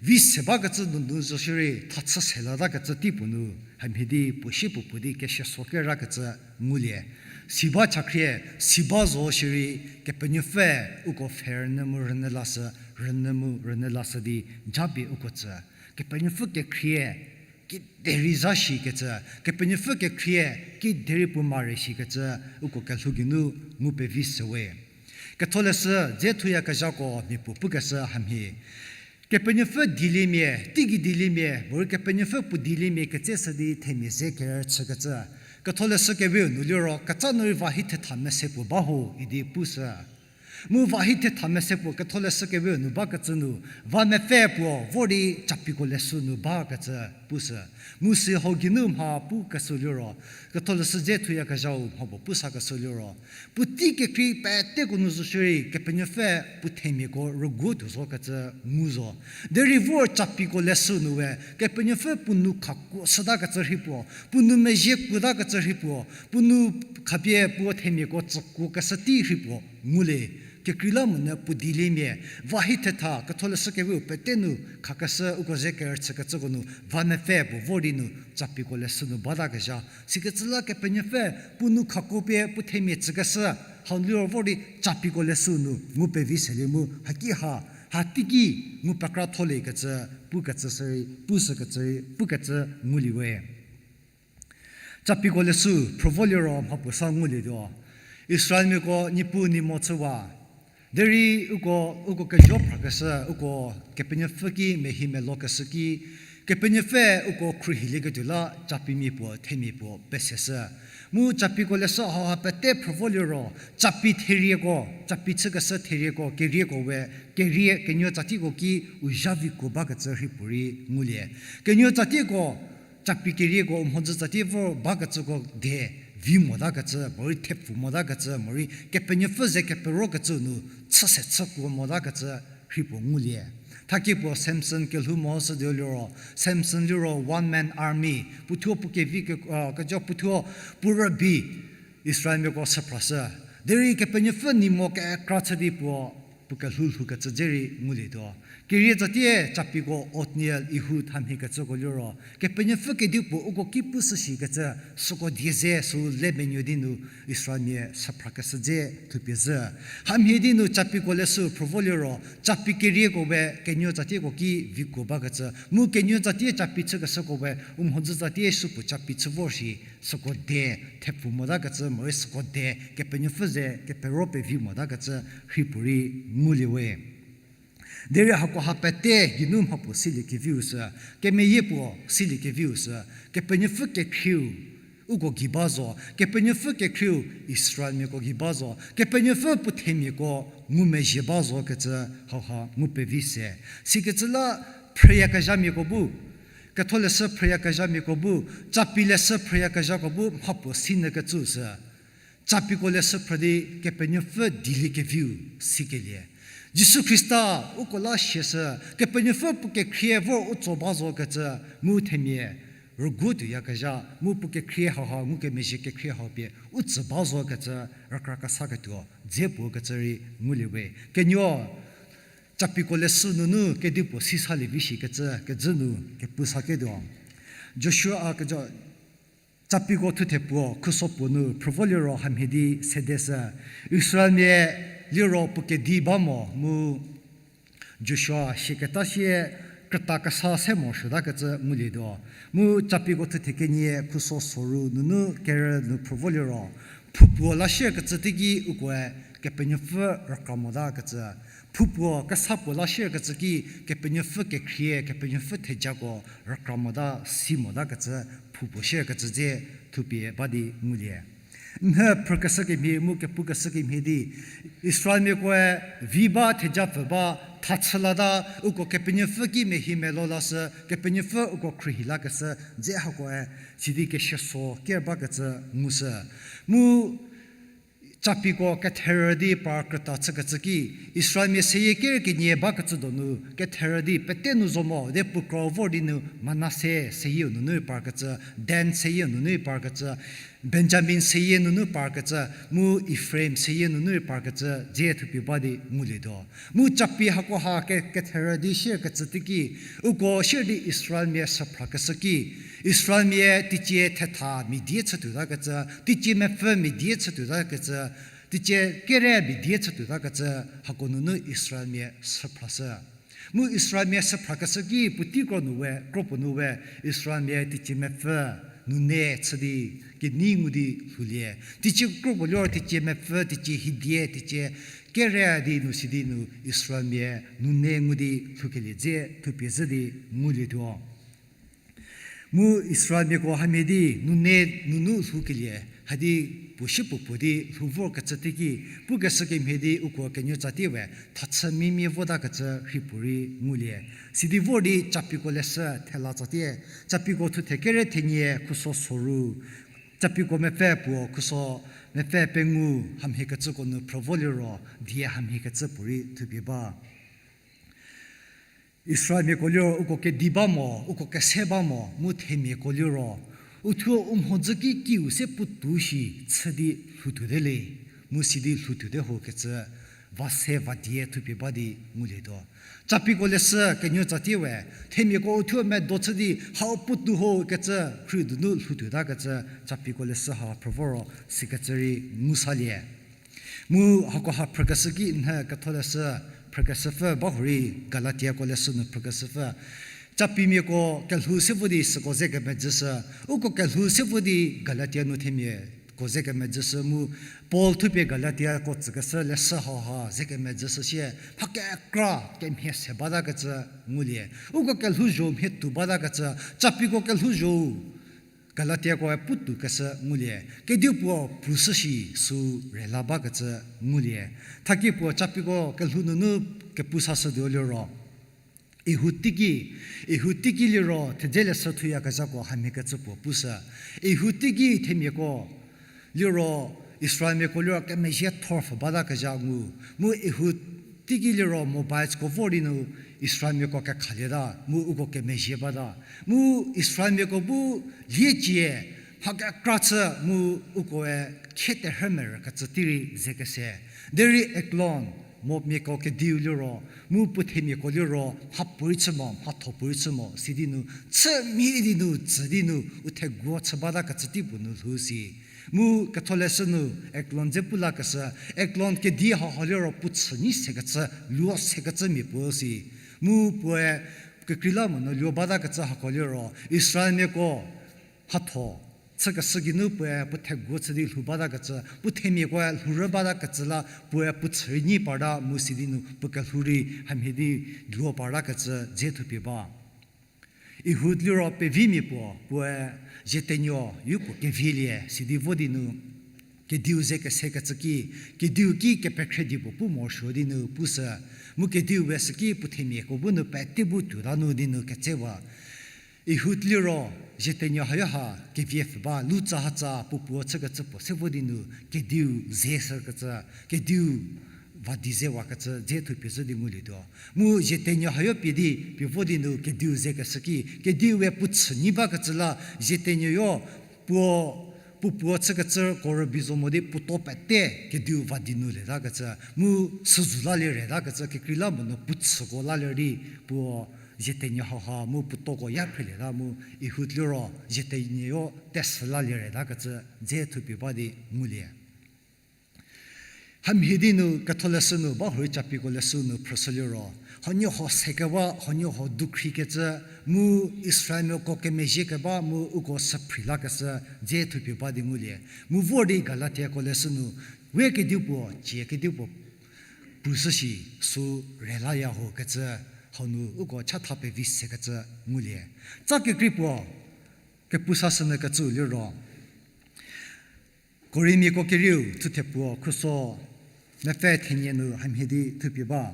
vi se bakecü nunu zo shierei thachü se latakecü teipuo nu, hamhie di puo sie puo puo di keseso kerakecü ngulie. Si ba chakhrie, si ba zo shierei, Kepenuopfü uko pfhe rünyü mu rünyü lashü, rünyü mu rünyü lashü di japie uko tsü. Kepenuopfü kekhrie, kiderei za shikecü, Kepenuopfü kekhrie, kiderei puo mare shikecü, uko kelhou geinu ngu pevi sewe. Ketholeshü dze thuyakezhako mia puo pukeshü hamhie. Kepenuopfü dieliemia, teigei dieliemia, morei Kepenuopfü puo dieliemia ketseshü di themia ze kerüchükecü. Ketholeshü keweu nu liro, ketsa nu rei va hi thetha mese puo ba ho idi pushü. Mu va hi thetha mese puo Ketholeshü keweu nu bakecü nu, va mepfü puo vor di Capiko leshü nu bakecü pushü. Mu si hau geinu mha pukeshü liro, Ketholeshü dze thuyakezhau mha puo pusakeshü liro, puotei kekrei peteko nu zo shierei Kepenuopfü puo themiako rüguo tuo zokecü ngu zo. Derei vor Capiko leshü nu we, Kepenuopfü puo nou khakuo shütakecü rhei puo, puo nou mezhie kuotakecü rhei puo, puo nou khapie puo themiako tsükuokeshü tei rhei puo ngulie. Kekreilamonyü puo dieliemia, va hi thetha, Ketholeshü keweu pete nu khakeshü uko ze kerüchükecüko nu, va mepfü puo vor di nu, Capiko leshü nu batakezha. Sikecü la Kepenuopfü, puo nou khakuo pie puo themia tsükeshü, hau liro vor di Capiko leshü nu ngu pevi selie mu, haki ha, ha teiki ngu pekra tholiekecü, pukecü sürei, pushükecü rei, pukecü ngulie we. Capiko leshü, phrü vo liro mha puo sa ngulietuo. Israelmiako Niepuu nei mo chüwa. Derei uko, uko kejo phrakeshü, uko Kepenuopfü ki mehi melokeshü ki, Kepenuopfü uko khruohilieketuo la Capimia puo, themia puo peseshü. Mu Capiko leshü hauha pete phrü vo liro, Capi therieko, Capi chükeshü therieko, kerieko we, kerie, kenuo tsatieko ki u zha vikuo bakecü rhei puorei ngulie. Kenuo tsatieko, Capi kerieko u mhodzü tsatie vor bakecüko de vi motakecü, morei thepfu motakecü, morei Kepenuopfü ze keperokecü nu chüse chükuo motakecü rhei puo ngulie. Thakie puo Samson kelhou mo shütuo liro, Samson liro one man army, puothuo puo kevi ke-, uh, kejo puothuo puo rübei Israelmiako süphrashü. Derei Kepenuopfü nei mo kekra chü di puo, puo kelhou lhoukecü dze rei ngulietuo. Kerie tsatie Capiko Othniel, Ehud hamhiekecüko liro, Kepenuopfü kedipuo uko ki pushü shikecü, süko die ze sü le menuo di nu Israelmia süphrakeshü dze thupie zhü. Hamhie di nu Capiko leshü phrü vo liro, Capi kerieko we kenuo tsatieko ki vikuo bakecü, mu kenuo tsatie Capi chükeshüko we u mhodzü tsatie supuo Capi chü vor shi, süko de thepfu motakecü, morei süko de Kepenuopfü ze kepero pevi motakecü rhei puorei ngulie we. Derei hakoha pete geinu mha puo siliekeviu sü, kemeyie puo siliekeviu sü, Kepenuopfü kekhrieu uko gei ba zo, Kepenuopfü kekhrieu Israelmiako gei ba zo, Kepenuopfü puo themiako ngumezhie ba zokecü hauha ngu pevi se. Sikecü la phrüyakezhamiako bu, Ketholeshü phrüyakezhamiako bu, Capi leshü phrüyakezhako bu mha puo sinyükecü sü, Capiko leshü phrü di Kepenuopfü dieliekeviu sikelie. Jisu Khrista uko la siashü, Kepenuopfü puo kekhrie vor u tso ba zokecü, mu themia rüguo tuoyakezha, mu puo kekhrie hauha ngukemezhie kekhrie hau pie u tsü ba zokecü, rükra kesaketuo dze puo kecü rei ngulie we. Kenuo Capiko leshü nunu kedipuo si salie vi shikecü kecü nu kepu saketuo. Joshua a kejo Capiko thuthe puo khuso puo nu phrü vo liro hamhie di sedeshü, Israelmia liro puo kedi ba mo mu Joshua siaketa sie krüta kesa se morosuotakecü ngulietuo. Mu Capiko thuthe kenie khuso soru nunu kerü nu phrü vo liro, phoupuo la shierkecü teiki ukoe Kepenuopfü rükra motakecü, phoupuo kesa puo la shierkecü ki Kepenuopfü kekhrie, Kepenuopfü thejako rükra mota si motakecü, phoupuo shierkecü dze thupie ba di ngulie. Nhü phrükeshü kemhie mu kepukeshü kemhie di, Israelmiakoe vi ba, thejapfü ba, thachü lata, uko Kepenuopfü ki mehi melo lashü, Kepenuopfü uko khruohi lakeshü dze hakoe sidi kesieso ker bakecü ngushü. Mu Capiko ketherü di par krüta chükecü ki, Israelmia seyie ker kenie bakecü donu ketherü di pete nu zo mo, de puo kro vor di nu Manase seyieu nunu parkecü, Dan seyieu nunu parkecü, Benjamin seyie nunu parkecü, mu Efraim seyie nunu parkecü dze thupie ba di ngulietuo. Mu Capi hakoha ke, ketherü di shierkecü teiki, uko sier di Israelmia süphrakeshü ki, Israelmia teicie thetha mia die chütuotakecü, teicie mepfü mia die chütuotakecü, teicie kere mia die chütuotakecü, hako nunu Israelmia süphrashü. Mu Israelmia süphrakeshü ki puotei kro nu we, kro puo nu we, Israelmia teicie mepfü nune chü di kenei ngu di lhoulie. Teicie kro puo liro teicie mepfü, teicie hiedie, teicie kere di nu sidi nu Israelmia nune ngu di lhoukelie dze thupie zhü di ngulietuo. Mu Israelmiako hamhie di nune nunu lhoukelie, hadi puo shie puo puo di lhou vorkecü teiki, pukeshü kemhie di uko kenuo tsatie we thachü mimie votakecü rhei puorei ngulie. Sidi vor di Capiko leshü thela tsatie, Capiko thuthe kere thenie khuso soru, Capiko mepfü puo khuso mepfü pengou hamhiekecüko nu phrü vo liro, die hamhiekecü puorei thupie ba. Israelmiako liro uko kedi ba mo, uko kese ba mo, mu themiako liro, uthuo u mhodzü ki kiu se puotou shi chü di lhoutuote le, mu sidi lhoutuote ho kecü, va se va die thupie ba di ngulietuo. Capiko leshü kenuo tsatie we, themiako uthuo medo chü di hau puotou ho kecü, khrü donu lhoutuotakecü, Capiko leshü ha phrü voro sikecü rei ngu salie. Mu hakoha phrükeshü ki nhü ketholeshü phrükeshüpfü ba hurei Galatiako leshü nu phrükeshüpfü. Capimiako kelhou se vo di süko ze kemedzüshü, uko kelhou se vo di Galatia nu themiako ze kemedzüshü mu Paul thupie Galatiako tsükeshü leshü hauha ze kemedzüshü sie, mha kekra kemhie se batakecü ngulie. Uko kelhouzho mhie tuo batakecü, Capiko kelhouzho Galatiakoe puotou keshü ngulie, kediu puo prushü shi sü rela bakecü ngulie. Thaki puo Capiko kelhou nunu kepu sashütuo liro, Ehud teiki, Ehud teiki liro thedze leshü thuyakezhako hamhiekecü puo pushü. Ehud teiki themiako liro Israelmiako liro kemezhie thorpfü batakezha ngu. Mu Ehud teiki liro Moabiteko vor di nu Israelmiako kekhalieta, mu uko kemezhie bata. Mu Israelmiako bu liecie, mha kekra chü mu ukoe khie terhü merükecü tei rei ze kese. Derei Eglon, Moabmiako kediu liro, mu puo themiako liro, mhapuorei chü mo, mhatho puorei chü mo, sidi nu, chü mhie di nu, tsü di nu, u theguo chü batakecü tei puo nu lhou si. Mu ketholeshü nu, Eglon dze pu lakeshü, Eglon kedi hauha liro puo chü nyi sekecü, luo sekecü mia puo si. Mu puoe kekreilamonyü luo batakecü hako liro, Israelmiako mhatho chükeshü geinu puoe puo theguo chü di lhou batakecü, puo themiakoe lhourü batakecü la puoe puo chü rei nyi parta mu sidi nu puo kelhou rei hamhie di luo partakecü dze thupie ba. Ehud liro pevimia puo, puoe zietenuo yu puo kevielie sidi vo di nu, kediu ze kesekecü ki, kediu ki kepekhredi puo pu morosuo di nu pushü, mu kediu we süki puo themiako bu nu pete bu tuota nu di nu ketsewa. Ehud liro zietenuo hayo ha keviepfü ba, lu tsahatsa puo puo chükecü puo se vo di nu kediu ze shükecü, kediu va di ze wakecü dze thupie zhü di ngulietuo. Mu zietenuo hayo pie di pie vo di nu kediu ze keshü ki, kediu we puo chü nyi bakecü la, zietenuoyo puo, puo puo chükecüko rübei zo mo di puoto pete kediu va di nu letakecü, mu süzou lalie retakecü, kekreilamonyü puo chüko lalie di puo zietenyie hauha mu puotoko ya phrelie ta mu Ihud liro zietenyie-o tesü lalie reta kecü dze thupie ba di ngulie. Hamhie di nu ketholeshü nu ba hurei Capiko leshü nu phrüshü liro, huoniehuo sekewa, huoniehuo dukhri kecü, mu Israelmiako kemezhie keba mu uko süphri lakeshü dze thupie ba di ngulie. Mu vor di Galatiako leshü nu, we kedipuo, cie kedipuo, pushü shi, sü rela ya ho kecü, hau nu uko chatha pevi sekecü ngulie. Tsa kekrei puo, kepu sashünyü kecü liro, Korintiako kerieu thuthe puo khuso mepfü thenie nu hamhie di thupie ba.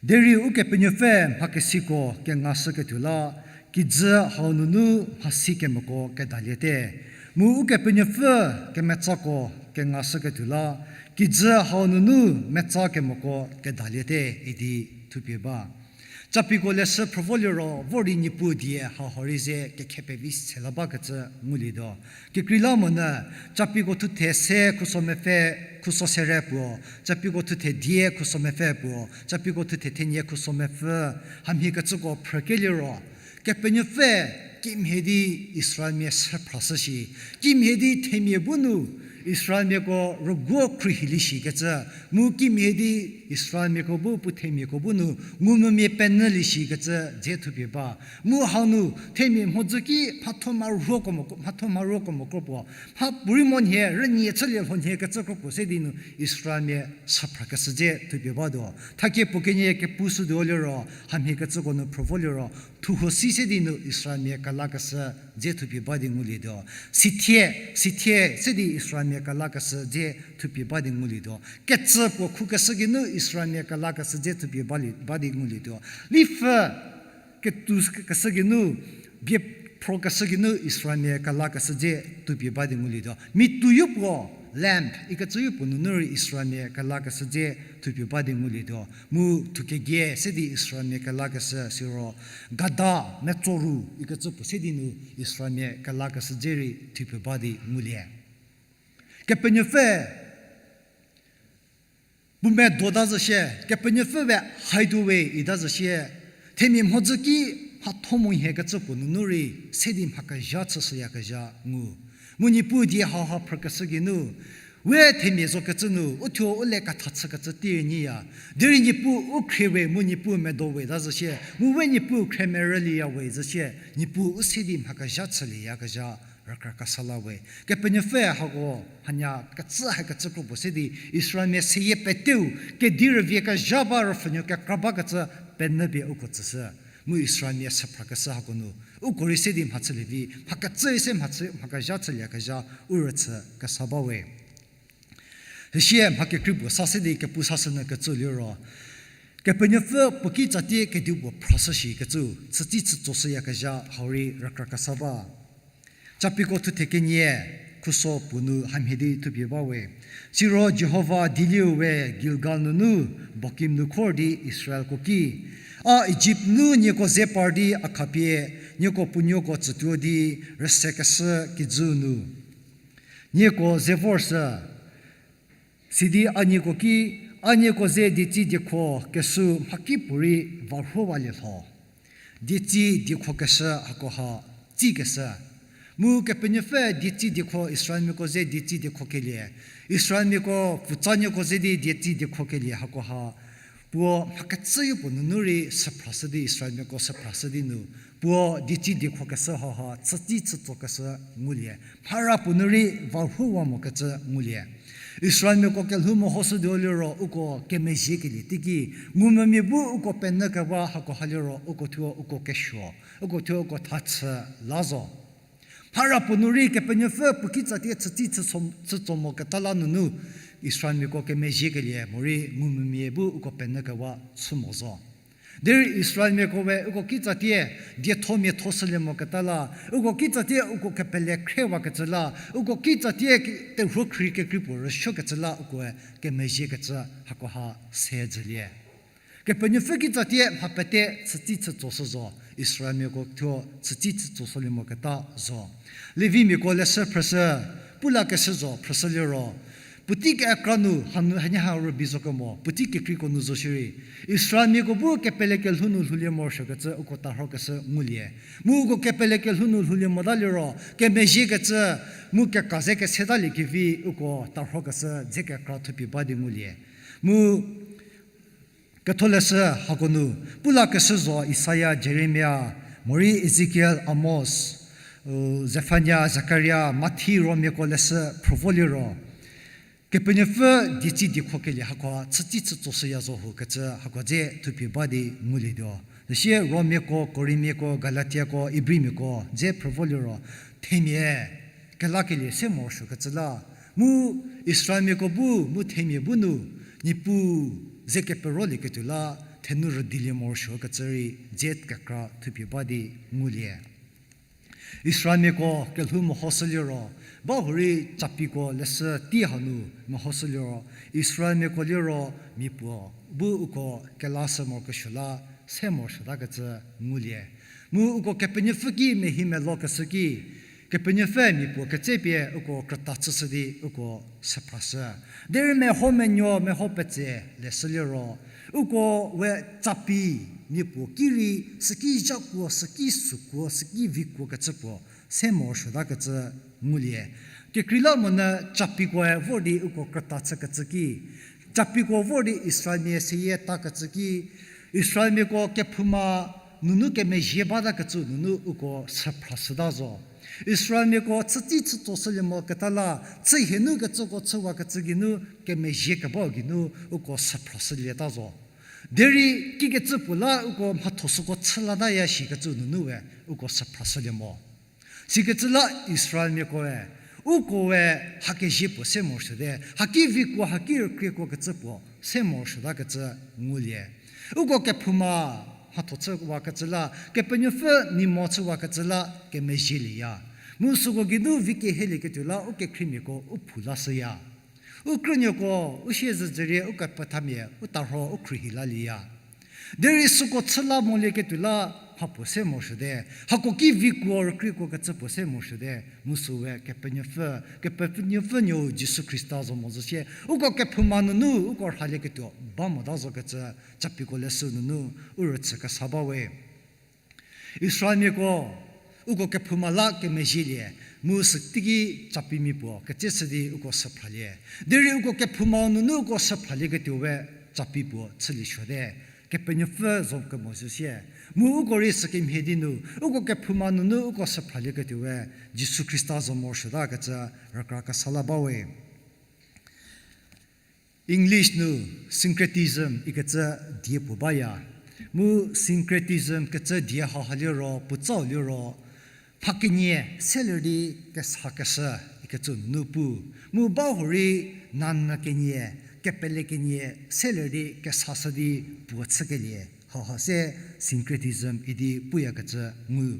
Derei Ukepenuopfü mhakesiko kengashüketuo la, kijü hau nunu mhasi kemoko kedaliete. Mu Ukepenuopfü kemetsako kengashüketuo la, kijü hau nunu metsa kemoko kedaliete idi thupie ba. Capiko leshü phrü vo liro vor di Niepuu die hau hau rei ze kekhe pevi se la bakecü ngulietuo. Kekreilamonyü, Capiko thuthe se khuso mepfü, khuso sere puo, Capiko thuthe die khuso mepfü puo, Capiko thuthe thenie khuso mepfü, hamhie kecüko phrükelie ro, Kepenuopfü kimhie di Israelmia süphrashü shi, kimhie di themia bu nu Israelmiako rüguo khruohilie shikecü, mu kimhie di Israelmiako bu puo themiako bu nu ngumvümia penyülie shikecü dze thupie ba. Mu hau nu themia mhodzü ki mhatho mharuoko mo, mhatho mharuoko mo kro puo, mhapuorei mo nhie rünie chülie lho nhie kecü kro puo se di nu Israelmia süphrakeshü dze thupie batuo. Thakie puo kenie kepushütuo liro, hamhie kecüko nu phrü vo liro, thuho si se di nu Israelmia kelakeshü dze thupie ba di ngulietuo. Sithie, sithie se di Israelmia kelakeshü dze thupie ba di ngulietuo. Kecü puo khukeshü geinu Israelmia kelakeshü dze thupie ba li, ba di ngulietuo. Lipfü ketu keshü geinu, bie phrokeshü geinu Israelmia kelakeshü dze thupie ba di ngulietuo. Mitu yopuo, lamb ikecü yopuo nunu rei Israelmia kelakeshü dze thupie ba di ngulietuo. Mu thukegie se di Israelmia kelakeshü siro, gada metsoru ikecü puo se di nu Israelmia kelakeshü dze rei thupie ba di ngulie. Kepenuopfü puo medo ta zo shie, Kepenuopfü we hideaway ita zo shie, themia mhodzü ki mhatho mo nhie kecü puo nunu rei se di mha kezha chüshüyakezha ngu. Mu Niepuu die hauha phrükeshü geinu, we themia zokecü nu uthuo u le ketha chükecü tei nyiya. Derei Niepuu u khrie we mu Niepuu medo we ta zo shie, mu we Niepuu khriemerülieya we zo shie, Niepuu u se di mha kezha chülieyakezha rükra kesa la we. Kepenuopfü hako hanya kecü hakecü kro puo se di Israelmia seyie peteu kedi rüvie kezha ba rüpfhünuo kekra bakecü penyü pie uko tsüshü. Mu Israelmia süphrakeshü hako nu uko rei se di mhachülie vi, mha kecü rei se mhachü, mha kezha chülieyakezha u rüchü kesa ba we. Süsie mha kekrei puo sa se di kepu sashünyü kecü liro, Kepenuopfü puo kitsatie kedipuo phrashü shikecü, chütsi chütsoshüyakezha hau rei rükra kesa ba. Capiko thuthe kenie, khuso puo nu hamhie di thupie ba we. Siro Jihova dieliu we Gilgal nunu Bokim nu khor di Israelko ki, a Ijipt nu nieko ze par di a khapie, nieko puonuoko tsütuo di rüsekeshü kijü nu nieko ze vorshü, sidi a nieko ki, a nieko ze dietsi diekho keshü mhakipuorei varhowalie lho. Dietsi diekho keshü hakoha tsikeshü. Mu Kepenuopfü dietsi diekho Israelmiako ze dietsi diekho kelie, Israelmiako pfutsanuoko ze di dietsi diekho kelie hakoha, puo mha kecüyo puo nunu rei süphrashü di Israelmiako süphrashü di nu, puo dietsi diekho keshü hauha chütsi chütso keshü ngulie. Mhara puo nu rei varhowa mokecü ngulie. Israelmiako kelhou mehoshütuo liro uko kemezhiekelie teiki, ngumvümia bu uko penyü kewa hakoha liro uko thuo uko kesuo, uko thuo uko thachü la zo. Mhara puo nu rei Kepenuopfü puo kitsatie chütsi chütso, chütso moketa la nunu, Israelmiako kemezhiekelie morei ngumvümia bu uko penyü kewa chü mo zo. Derei Israelmiako we uko kitsatie dietho miatho shülie moketa la, uko kitsatie uko kepele khriewakecü la, uko kitsatie ki-, terhuo khrie kekrei puo rüsuokecü la ukoe kemezhiekecü hakoha se dzülie. Kepenuopfü kitsatie mha pete chütsi chütsoshü zo, Israelmiako thuo chütsi chütsoshülie moketa zo. Levimiako leshü phrüshü, pu lakeshü zo phrüshü liro, Puotei kekra nu hanu hanie ha rübei zo kemo, puotei kekreiko nu zo shierei, Israelmiako bu kepele kelhou nu lhoulie morosuokecü uko tarhokeshü ngulie. Mu uko kepele kelhou nu lhoulie mota liro, kemezhiekecü, mu keka ze kesetalie kevi uko tarhokeshü dze kekra thupie ba di ngulie. Mu ketholeshü hako nu, pu lakeshü zo Isaia, Jeremia, morei Ezekiel, Amos, u, Zefania, Zakaria, Mathi, Romiako leshü phrü vo liro, Kepenuopfü dieci diekhokelie hako chütei chütsoshüya zo hukecü hako dze thupie ba di ngulietuo. Süsie Romiako, Korinmiako, Galatiako, Ibrimiako dze phrü vo liro, themia kelakelie se morosuokecü la, mu Israelmiako bu mu themia bu nu, Niepuu ze keperolieketuo la, thenu rüdilie morosuokecü rei dze kekra thupie ba di ngulie. Israelmiako kelhou mehoshü liro, ba hurei Capiko leshü tei hanu mehoshü liro, Israelmiako liro mia puo bu uko kelashü morokesuo la se morosuotakecü ngulie. Mu uko Kepenuopfü ki mehimelokeshü ki, Kepenuopfü mia puo ketsepie uko krüta chüshü di uko süphrashü. Derei meho menuo meho petse leshü liro, uko we Capi mia puo ki rei süki zhakuo, süki sükuo, süki vikuokecü puo se morosuotakecü ngulie. Kekreilamonyü Capikoe vor di uko krüta chükecü ki, Capiko vor di Israelmia seyie takecü ki, Israelmiako kephouma nunu kemezhie batakecü nunu uko süphrashüta zo. Israelmiako chütei chütsoshülie moketa la, chü hie nu kecüko chüwakecü geinu kemezhie kebau geinu uko süphrashülieta zo. Derei kikecü puo la uko mhatho süko chü lataya shikecü nunu we uko süphrashülie mo. Sikecü la Israelmiakoe, ukoe hakezhie puo se morosuote, haki vikuo haki rükriekuokecü puo se morosuotakecü ngulie. Uko kephouma mhatho chüwakecü la, Kepenuopfü mia mo chüwakecü la kemezhielieya. Mu süko geinu vi kehielieketuo la u kekhriemiako u phou lashüya. U krünuoko, u siezedzürie, u kepethamia, u tarho, u khruohi lalieya. Derei süko chü la molieketuo la mha puo se morosuote, hako ki vikuo rükriekuokecü puo se morosuote, mu süwe Kepenuopfü, Kepenuopfü Nuou Jisu Khrista zo mo zo sie, uko kephouma nunu uko rhalieketuo ba mota zokecü, Capiko leshü nunu u rüchü kesa bawe. Israelmiako, uko kephouma la kemezhielie, mu süteiki Capimia puo ketseshü di uko süphralie. Derei uko kephoumau nunu uko süphralieketuo we Capi puo chülie suote, Kepenuopfü zo kemo zo sie. Mu uko rei sükemhie di nu, uko kephouma nunu uko süphralieketuo we Jisu Khrista zo morosuotakecü rükra kesa la bawe. English nu syncretism ikecü die puo baya. Mu syncretism kecü die haha liro, puotsau liro, mha kenie seler di kesakeshü ikecü nunu pu. Mu ba hurei nanyü kenie, kepele kenie seler di kesashü di puo chükelie. Haha se syncretism idi puyakecü ngu.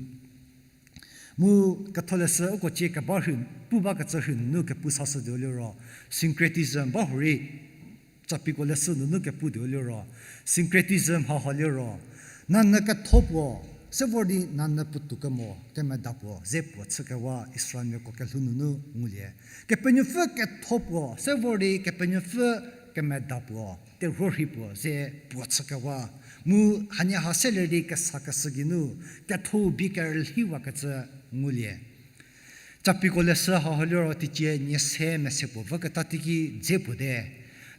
Mu ketholeshü uko cie keba rhei, pu bakecü rhei nunu kepu sashütuo liro, syncretism ba hurei, Capiko leshü nunu keputuo liro, syncretism haha liro, nanyü ketho puo, se vor di nanyü puotou kemo, kemeda puo, ze puo chükewa Israelmiako kelhou nunu ngulie. Kepenuopfü ketho puo, se vor di Kepenuopfü kemeda puo, terhuo rhei puo, ze puo chükewa. Mu hanie ha seler di kesakeshü geinu, ketho bie kerülhiwakecü ngulie. Capiko leshü haha liro teicie nie se mese puo voketa teiki dze puo te.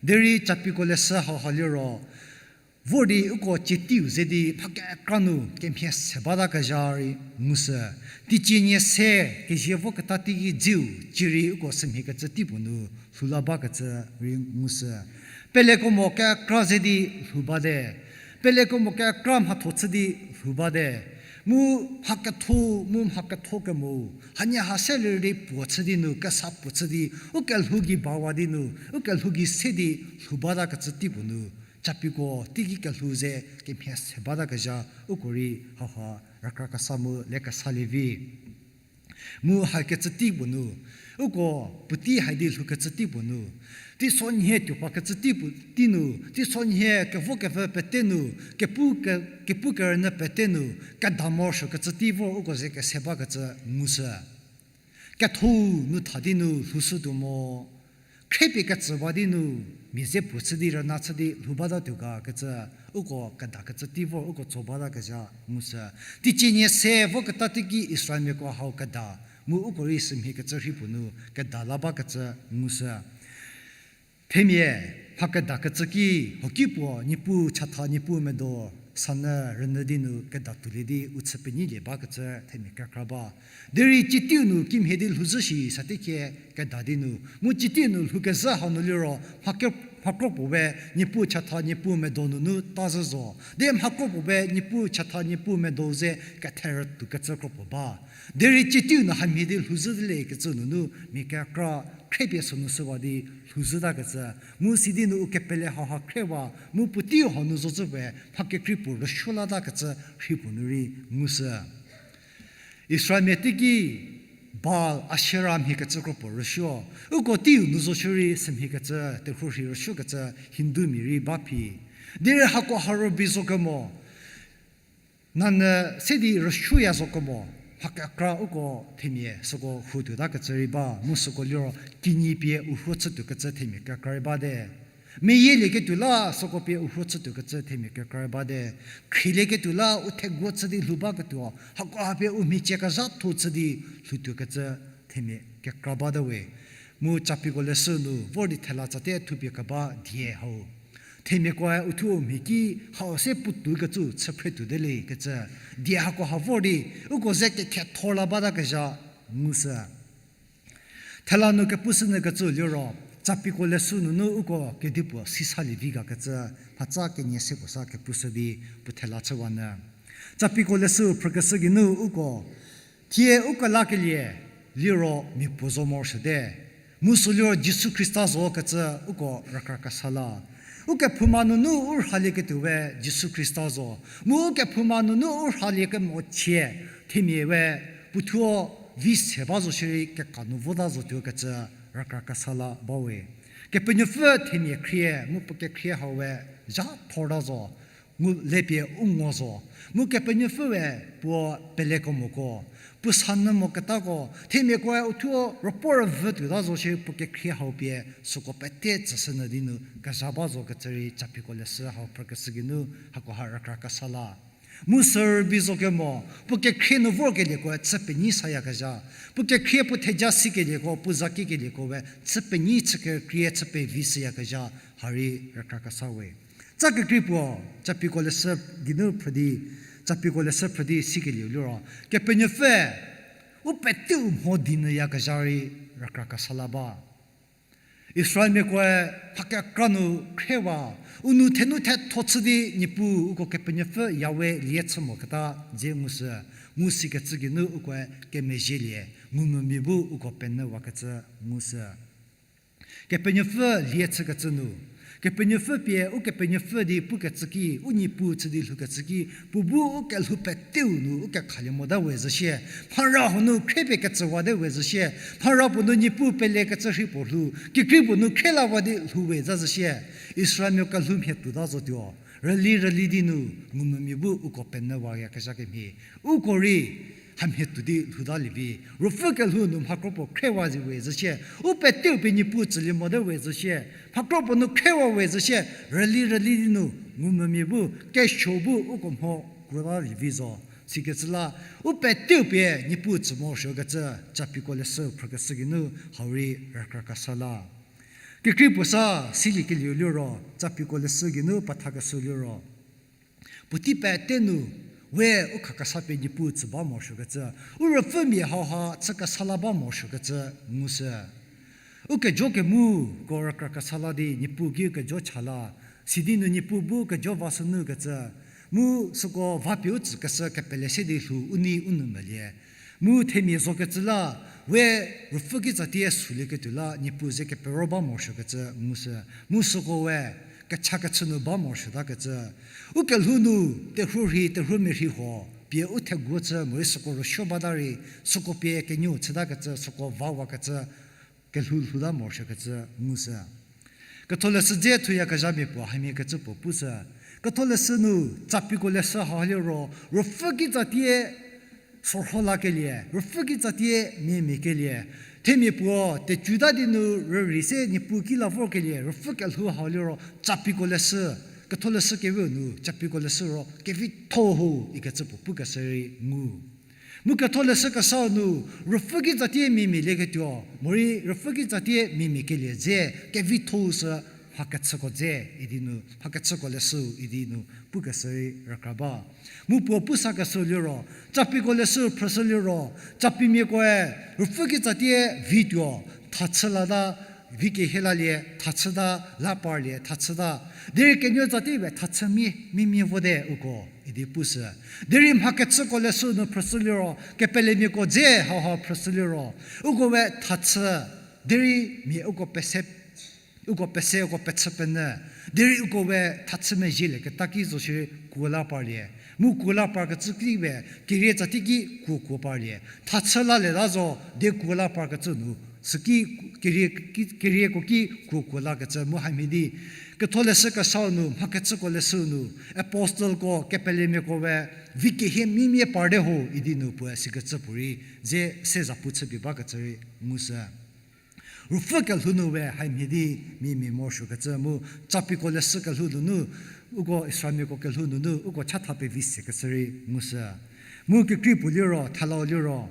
Derei Capiko leshü haha liro, vor di uko cie teiu ze di mha kekra nu kemhie se batakezha rei ngushü. Teicie nie se kezie voketa teiki dzeu, cierei uko sümhiekecü tei puo nu lhou la bakecü rei ngushü. Peleko mo kekra ze di lhou bate. Peleko mo kekra mhatho chü di lhou bate. Mu mha ketho, mu mha ketho kemo, hanie ha seler di puo chü di nu, kesa puo chü di, u kelhou gei bawa di nu, u kelhou gei se di lhou batakecü tei puo nu, Capiko teiki kelhou ze kemhie se batakezha uko rei haha rükra kesa mu le kesalie vi. Mu hakecü tei puo nu, uko puotei hai di lhoukecü tei puo nu, teisonhie tuopakecü tei puo tei nu, teisonhie kevokepfü pete nu, kepu ke-, kepu kerünyü pete nu, keda morosuokecü tei vor uko ze kese bakecü ngushü. Ketho nu tha di nu lhoushütuo mo, khriepie ketsüwa di nu, mia ze puo chü di rüna chü di lhou bata tuo ga kecü, uko kedakecü tei vor uko tso batakezha ngushü. Teicie nie se voketa teiki Israelmiako hau keda, mu uko rei sümhie kecü rhei puo nu keda la bakecü ngushü. Themia, mha kedakecü ki, hoki puo, Niepuu chatha Niepuu medo, sanyü rünyü di nu keda tuolie di u chü penyilie bakecü themia kekra ba. Derei citeiu nu kimhie di lhouzhü shi sa teicie keda di nu, mu citeiu nu lhoukezhü hau nu liro, mha ke-, mha kropuo we Niepuu chatha Niepuu medo nunu ta zhü zo. Di mha kropuo we Niepuu chatha Niepuu medo ze ketherütuokecü kropuo ba. Derei citeiu nu hamhie di lhouzhü di lekecü nunu mia kekra khriepie sünu shüwa di lhouzhü takecü. Mu sidi nu u kepele hauha khriewa, mu puotei hau nu zocü we, mha kekrei puo rüsuo latakecü rhei puo nu rei ngushü. Israelmia teiki Baal Ashera mhie kecü kropuo rüsuo. Uko teiu nu zo shierei sümhie kecü, terhuo rhei rüsuokecü Hindumia rei ba phi. Derei hako ha rübei zo kemo, nanyü se di rüsuoya zo kemo, mha kekra uko themia süko huo tuotakecü rei ba, mu süko liro kinyi pie u huo chütuokecü themia kekra rei bate. Meyielieketuo la süko pie u huo chütuokecü themia kekra rei bate. Khrielieketuo la u theguo chü di lhou baketuo, hako ha pie u mhicie kezhatho chü di lhoutuokecü themia kekra bate we. Mu Capiko leshü nu vor di thela tsate thupie keba die hau. Themiakoe uthuo mhie ki hau se puotou kecü chüphre tuo de lekecü. Die hako ha vor di, uko ze kekhe thor la batakezha ngushü. Thela nu kepushünyü kecü liro, Capiko leshü nunu uko kedipuo sisalie vi gakecü, mhatsa kenie se puo sa kepushü di puo thela chüwanyü. Capiko leshü phrükeshü geinu uko, thie u kelakelie liro mia puo zo morosuote. Mu sü liro Jisu Khrista zo kecü uko rükrakesa la. Ukephouma nunu u rhalieketuo we Jisu Khrista zo. Mu ukephouma nunu u rhaliekemo chie, themia we puothuo vi se ba zo shierei keka nu vota zotuo kecü rükrakesa la bawe. Kepenuopfü themia khrie, mu puo kekhrie hau we zha thorta zo. Ngu lepie u ngo zo. Mu Kepenuopfüe puo pelekemoko, puo sanyü moketako, themiakoe uthuo rüpuo rüvü tuota zo shierei puo kekhrie hau pie süko pete tsüshünyü di nu kezha ba zo kecü rei Capiko leshü hau phrükeshü geinu hako ha rükrakesa la. Mu sü rübei zo kemo, puo kekhrie nu vorkelieko chü penyi sayakezha. Puo kekhrie puo theja sikelieko, puo za kikelieko we chü penyi chü kekrie chü pevi shüyakezha, ha rei rükrakesa we. Tsa kekrei puo, Capiko leshü geinu phrü di, Capiko leshü phrü di sikelieu liro, Kepenuopfü u peteu mho di nyü yakezha rei rükrakesa la ba. Israelmiakoe mha kekra nu khriewa, u nou thenu thetho chü di Niepuu uko Kepenuopfü Yahweh lie chü moketa dze ngushü, mu sikecü geinu ukoe kemezhielie, ngumvümia bu uko penyüwakecü ngushü. Kepenuopfü lie chükecü nu, Kepenuopfü pie Ukepenuopfü di pukecü ki, u Niepuu chü di lhoukecü ki, puo bu u kelhou peteu nu u kekhalie mota we zhü shie, mhara huo nu khriepie ketsüwate we zhü shie, mhara puo nu Niepuu pelekecü rhei puo lhou, kekrei puo nu khrie lawa di lhou we za zhü shie, Israelmia kelhou mhie tuota zotuo, rüli rüli di nu ngumvümia bu uko penyüwayakezha kemhie, uko rei hamhie tuo di lhouta lievi, ruopfü kelhou nu mhakro puo khriewa zi we zhü shie, u peteu pie Niepuu tsülie mote we zhü shie, mhakro puo nu khriewa we zhü shie, rüli rüli di nu ngumvümia bu kesuo bu uko mho krota lievi zo. Sikecü la, u peteu pie Niepuu tsü morosuokecü, Capiko leshü phrükeshü geinu hau rei rükrakesa la. Kekrei puo sa siliekelieu liro, Capiko leshü geinu pethakeshü liro, puotei pete nu, we u khakesa pie Niepuu tsü ba morosuokecü, u ruopfümia hauha chü kesa la ba morosuokecü ngushü. Ukejo kemuko rükrakesa la di Niepuu ki ukejo cha la, sidi nu Niepuu bu ukejo va sünu kecü, mu süko va pie u tsükeshü kepele se di lhou u nei u nou melie. Mu themia zokecü la, we ruopfü kitsatie sulieketuo la Niepuu ze kepero ba morosuokecü ngushü. Mu süko we kechakechü nu ba morosuotakecü, u kelhou nu terhuo rhei terhuo merhei huo pie u theguo chü morei süko rüsuo bata rei, süko pie kenuo chütakecü, süko vawakecü, kelhou lhouta morosuokecü ngushü. Ketholeshü dze thuyakezhamia puo hamhiekecü puo pushü. Ketholeshü nu, Capiko leshü hau liro, ruopfü kitsatie sorho lakelie, ruopfü kitsatie miamia kelie, Themia puo tecüta di nu rürei se Niepuu ki la vorkelie, ruopfü kelhou hau liro, Capiko leshü, Ketholeshü Kewe-u nu, Capiko leshü ro, kevitho ho ikecü puo pukeshü rei ngu. Mu Ketholeshü Kesau nu, ruopfü kitsatie mia mia lieketuo, morei ruopfü kitsatie mia mia kelie dze, kevitho sü mhakechüko dze, idi nu, mhakechüko leshü idi nu, pukeshü rei rükra ba. Mu puo pusakeshü liro, Capiko leshü phrüshü liro, Capimiakoe, ruopfü kitsatie vituo, thachü lata, vi kehie lalie, thachüta, la parlie, thachüta. Derei kenuo tsatie we thachü mia, mia mia vote uko, idi pushü. Derei mhakechüko leshü nu phrüshü liro, kepelemiako dze hauha phrüshü liro, uko we thachü, derei mia uko pese uko pese, uko pechü penyü, derei uko we thachü mezhie lieketa ki zo shierei kuo la parlie. Mu kuo la parkecü ki we, kerie tsatie ki kuo kuo parlie. Thachü lalieta zo, de kuo la parkecü nu, süki kerie, ki, kerieko ki kuo kuo lakecü mu hamhie di, Ketholeshü Kesau nu, mhakechüko leshü nu, apostleko, kepelemiako we, vi kehie mia mia parte ho idi nu puoe sikecü puorei, dze se zapu chüpie bakecü rei ngushü. Ruopfü kelhou nu we hamhie di mia mia morosuokecü mu, Capiko leshü kelhou nunu, uko Israelmiako kelhou nunu, uko chatha pevi sekecü rei ngushü. Mu kekrei puo liro, thalau liro,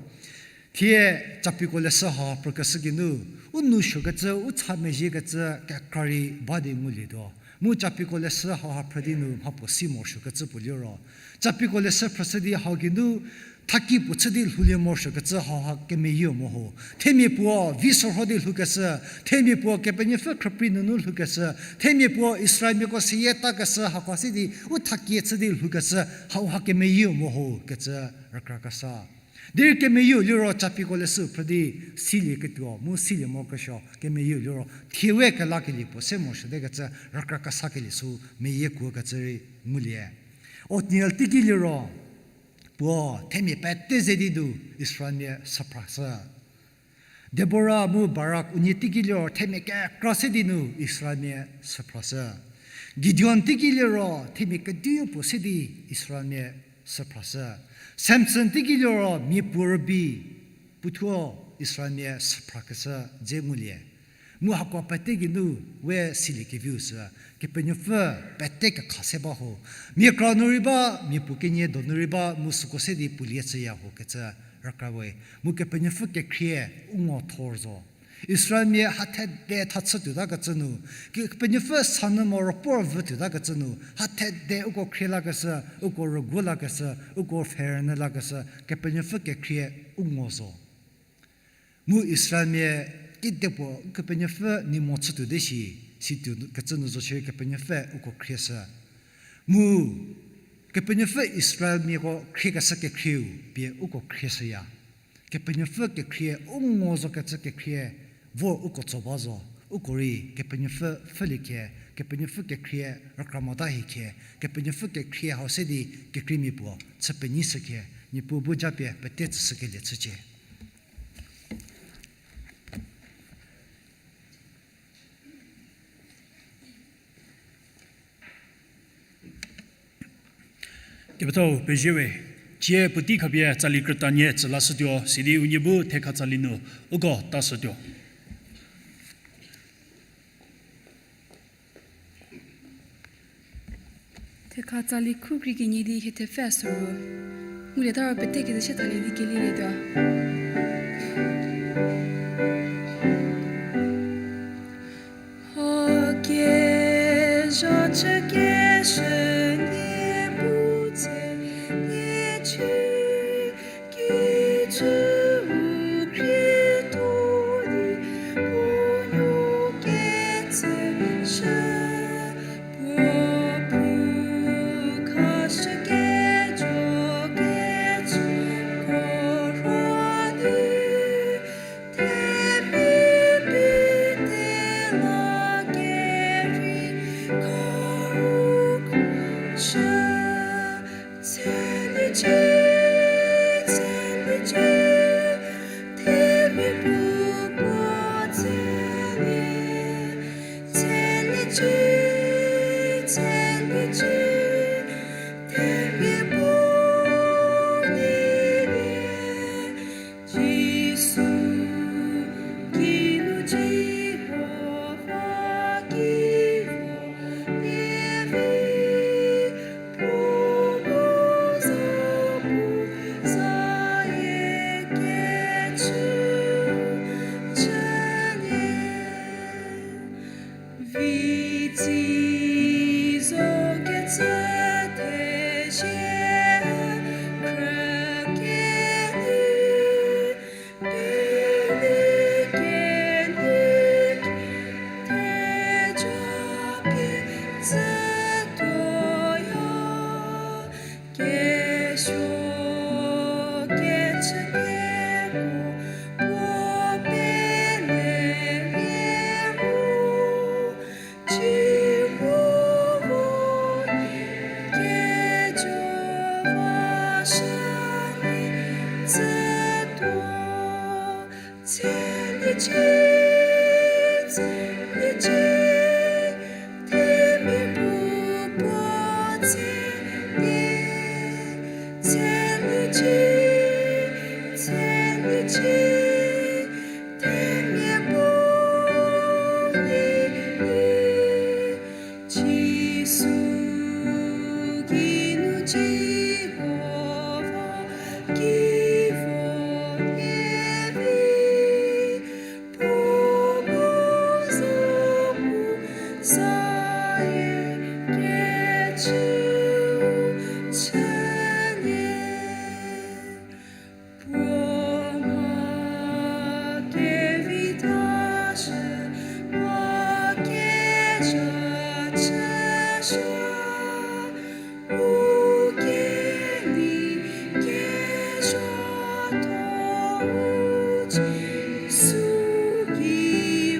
thie Capiko leshü hauha phrükeshü geinu, u nou suokecü, u cha mezhiekecü kekra rei ba di ngulietuo. Mu Capiko leshü hauha phrü di nu mhapuo si morosuokecü puo liro, Capiko leshü phrüshü di hau geinu, thaki puo chü di lhoulie morosuokecü hauha kemeyieu mo ho. Themia puo vi sorho di lhoukeshü, themia puo Kepenuopfü khrüprei nunu lhoukeshü, themia puo Israelmiako seyie takeshü hako se di u thakie chü di lhoukeshü hauha kemeyieu mo ho kecü rükrakesa. Derei kemeyieu liro Capiko leshü phrü di silieketuo mu silie morokesuo kemeyieu liro thie we kelakelie puo se morosuotekecü rükrakesa kelie sü meyiekuokecü rei ngulie. Othniel teiki liro, puo themia pete ze di nu Israelmia süphrashü. Debora mu Barak unie teiki liro themia kekra se di nu Israelmia süphrashü. Gideon teiki liro themia kediu puo se di Israelmia süphrashü. Samson teiki liro miapuo rübei puothuo Israelmia süphrakeshü dze ngulie. Mu hako pete geinu we siliekeviu sü, Kepenuopfü pete kekha se ba ho. Mia kra nu rei ba, mia puo kenie donu rei ba, mu süko se di pulie chüya ho kecü rükra we. Mu Kepenuopfü kekhrie u ngo thor zo. Israelmia ha thede thachü tuotakecü nu, Kepenuopfü sanyü moro puo vü tuotakecü nu, ha thede uko khrie lakeshü, uko rüguo lakeshü, uko pfherünyü lakeshü, Kepenuopfü kekhrie u ngo zo. Mu Israelmia kidepuo Kepenuopfü nei mo chütuo di shi, situo kecü nu zo shierei Kepenuopfü uko khrieshü. Mu Kepenuopfü Israelmiako khriekeshü kekhrieu pie uko khrieshüya. Kepenuopfü kekhrie u ngo zokecü kekhrie vo uko tso ba zo, uko rei Kepenuopfü pfhülie khie, Kepenuopfü kekhrie rükra mota hie khie, Kepenuopfü kekhrie hau se di kekreimia puo chü penyi shü khie, Niepuu bu japie pete tsüshükelie chücie. Kepethau pezie we, tsie puotei khapie tsali krütanie tsü lashütuo, sidi unie bu thekha tsali nu uko tashütuo. Thekha tsali khu krie kenie di hie thepfü soro. Ngulieta ro pete keze sie thalie di kelielietuo. Mha kezha chükeshü nie bu tse nie chü, kijü u khrietho di puo nuo ketseshü. Izo kecü thezie khrü keni, peli keni theja pie tsütuoya, kesuo kecü keko puo pele liro, Jihova kejo va shani tsütuo. Tsenyicie, tsenyicie, themia puo puo tsenyi. Tsenyicie, tsenyicie, themia puo nyi. Jisu geinu Jihova ki vo nie vi, puo bu za pu zayie kecüu chülie. Puo mha kevithashü, mha kezha chüshü, u kenei kezhatho u Jisu ki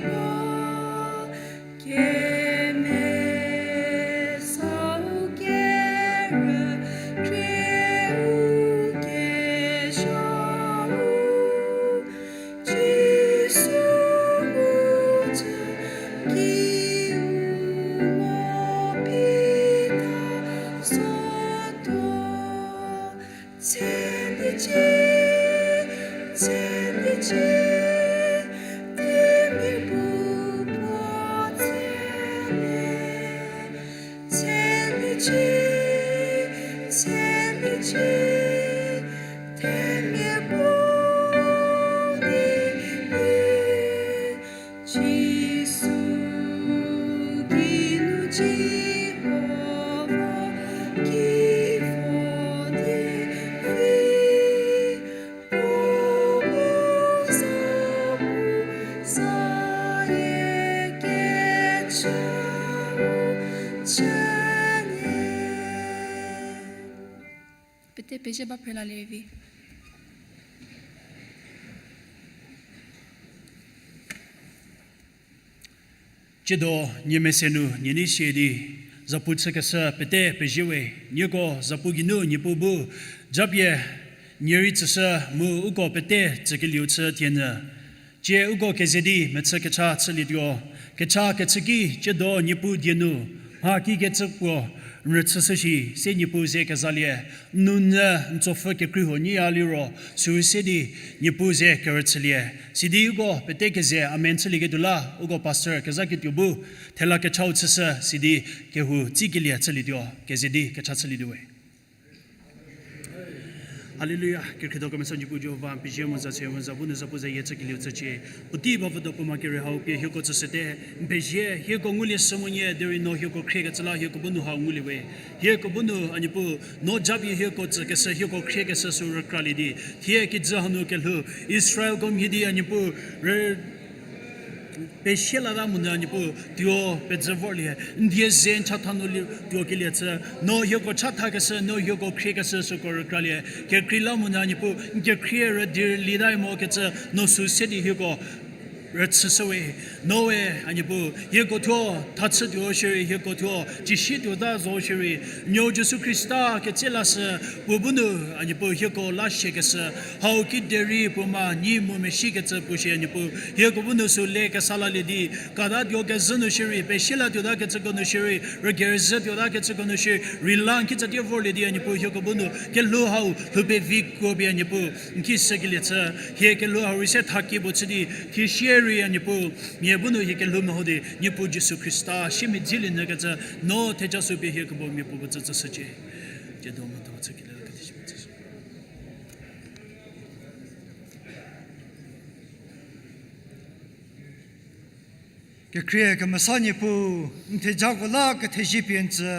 ba. Kemesau kerükrieu kezhau, Jisu ngutü kiu mo pita zotuo. Tsenyicie, tsenyicie, themia puo puo tsenyi. Tsenyicie, tsenyicie, themia puo nyi. Jisu geinu Jihova ki vo nie vi, puo bu za pu zayie kecüu chülie. Pete pezie ba phre lalie vi. Tsiedo nie mese nu nie nei sie di, zapu chükeshü pete pezie we. Nieko zapu geinu Niepuu bu japie nie rei tsüshü mu uko pete tsükelieu chü thienyü. Tsie uko keze di mechü kecha chülietuo. Kecha kechü ki tsiedo Niepuu die nu mha kikecü puo n rüchüshü shi, se Niepuu ze kezalie, n nounyü n tsopfü kekrei huo nyiya liro, sü se di Niepuu ze kerüchülie. Sidi uko pete keze amen chülieketuo la, uko pastor kezhaketuo bu thela kechau chüshü, sidi kehou tsikelie chülietuo, keze di kecha chülietuo we. Haleluya, kekhriedo kemesa Niepuu Jihova, n pezie mu n za chü mu n za bu nu zapu zayie chükelieu chücie. Puotei ba vüdo puo ma kere hau pie hieko tsüshüte, n pezie, hieko ngulie shü monyü derei no hieko khriekecü la hieko bu nu hau ngulie we. Hieko bu nu, a Niepuu, no japie hieko tsükeshü, hieko khriekeshü sü rükralie di, thie kijü hanu kelhou Israelko mhie di, a Niepuu, rü pesie lata monyü, a Niepuu, tuo pezhü vorlie, n die ze n chatha nu li tuokelie chü, no hieko chathakeshü, no hieko khriekeshü süko rükralie, kekrei la monyü, a Niepuu, n kekhrie rüdi rüli tai mokecü, no sü se di hieko rüchüshü we. Noe, a Niepuu, hieko thuo thachütuo shierei, hieko thuo cishituota zo shierei, n nuo Jisu Khrista ketse lashü, puo bu nu, a Niepuu, hieko la siekeshü, hau kiderei puo ma nyi mu meshikecü puo shie, a Niepuu, hieko bu nu sü le kesa lalie di, katatuo kezhü nu shierei, pesie latuota kecüko nu shierei, rükerüzhütuota kecüko nu shierei, rei la n kitsatie vorlie di, a Niepuu, hieko bu nu kelhou hau lhou pevi kuo pie, a Niepuu, n ki shükelie chü, hie kelhou hau rei se thakie puo chü di, thie shierei, a Niepuu, mia bu nu hie kelhou meho di, Niepuu Jisu Khrista siemedzielie nyükecü, no theja sü pie hieko bu mia puo bu tsütsüshücie. Tsiedo mhatho chükelie la kedi shi metsüshü. Kekhrie kemesa Niepuu, n thejako la kethezie pie n tsü.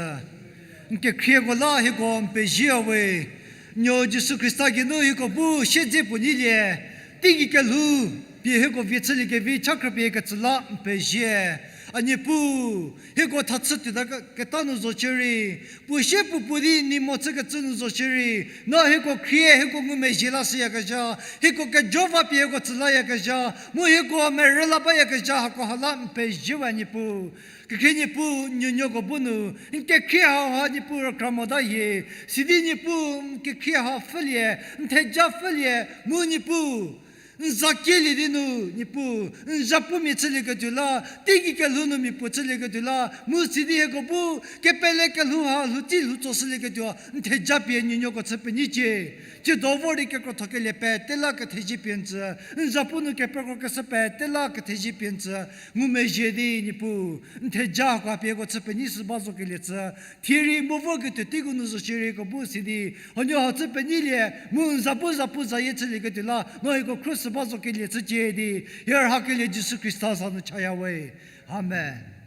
N kekhrieko la hieko n pezie we. Nuo Jisu Khrista geinu hieko bu siedze puo nyilie, teigei kelhou pie hieko vie chüliekevi cha khrüpie ketsü la n pezie. A Niepuu, hieko thachü tuota ke-, keta nu zo shierei, puo sie puo puo di ni mo chükecü nu zo shierei, no hieko khrie, hieko ngumezhie lashüyakezha, hieko kejo va pie hieko tsü layakezha, mu hieko merü la bayakezha hako ha la n pezie we Niepuu. Kekhrie Niepuu, n nuonuoko bu nu n kekhrie hauha Niepuu rükra mota hie, sidi Niepuu n kekhrie ha pfhülie, n theja pfhülie, mu Niepuu n za kielie di nu Niepuu n zhapumia chülieketuo la, teigei kelhou nu mia puo chülieketuo la, mu sidi hieko bu kepele kelhou ha lhouti lhoutsoshülieketuo n theja pie n nuonuoko chü penyicie. Tsiedo vor di kekrotho kelie pete la kethezie pie n tsü, n zhapu nu kepekrokeshü pete la kethezie pie n tsü, ngumezhie di Niepuu n theja hako pie hieko chü penyi shü ba zo kelie chü, thie rei mu vorketuo teiko nu zo shierei hieko bu sidi huonuo hau chü penyilie, mu n za bu zhapu zayie chülieketuo la no hieko khruohi shü ba zo kelie chücie di, hie rhakelie Jisu Khrista za nu chaya we. Amen.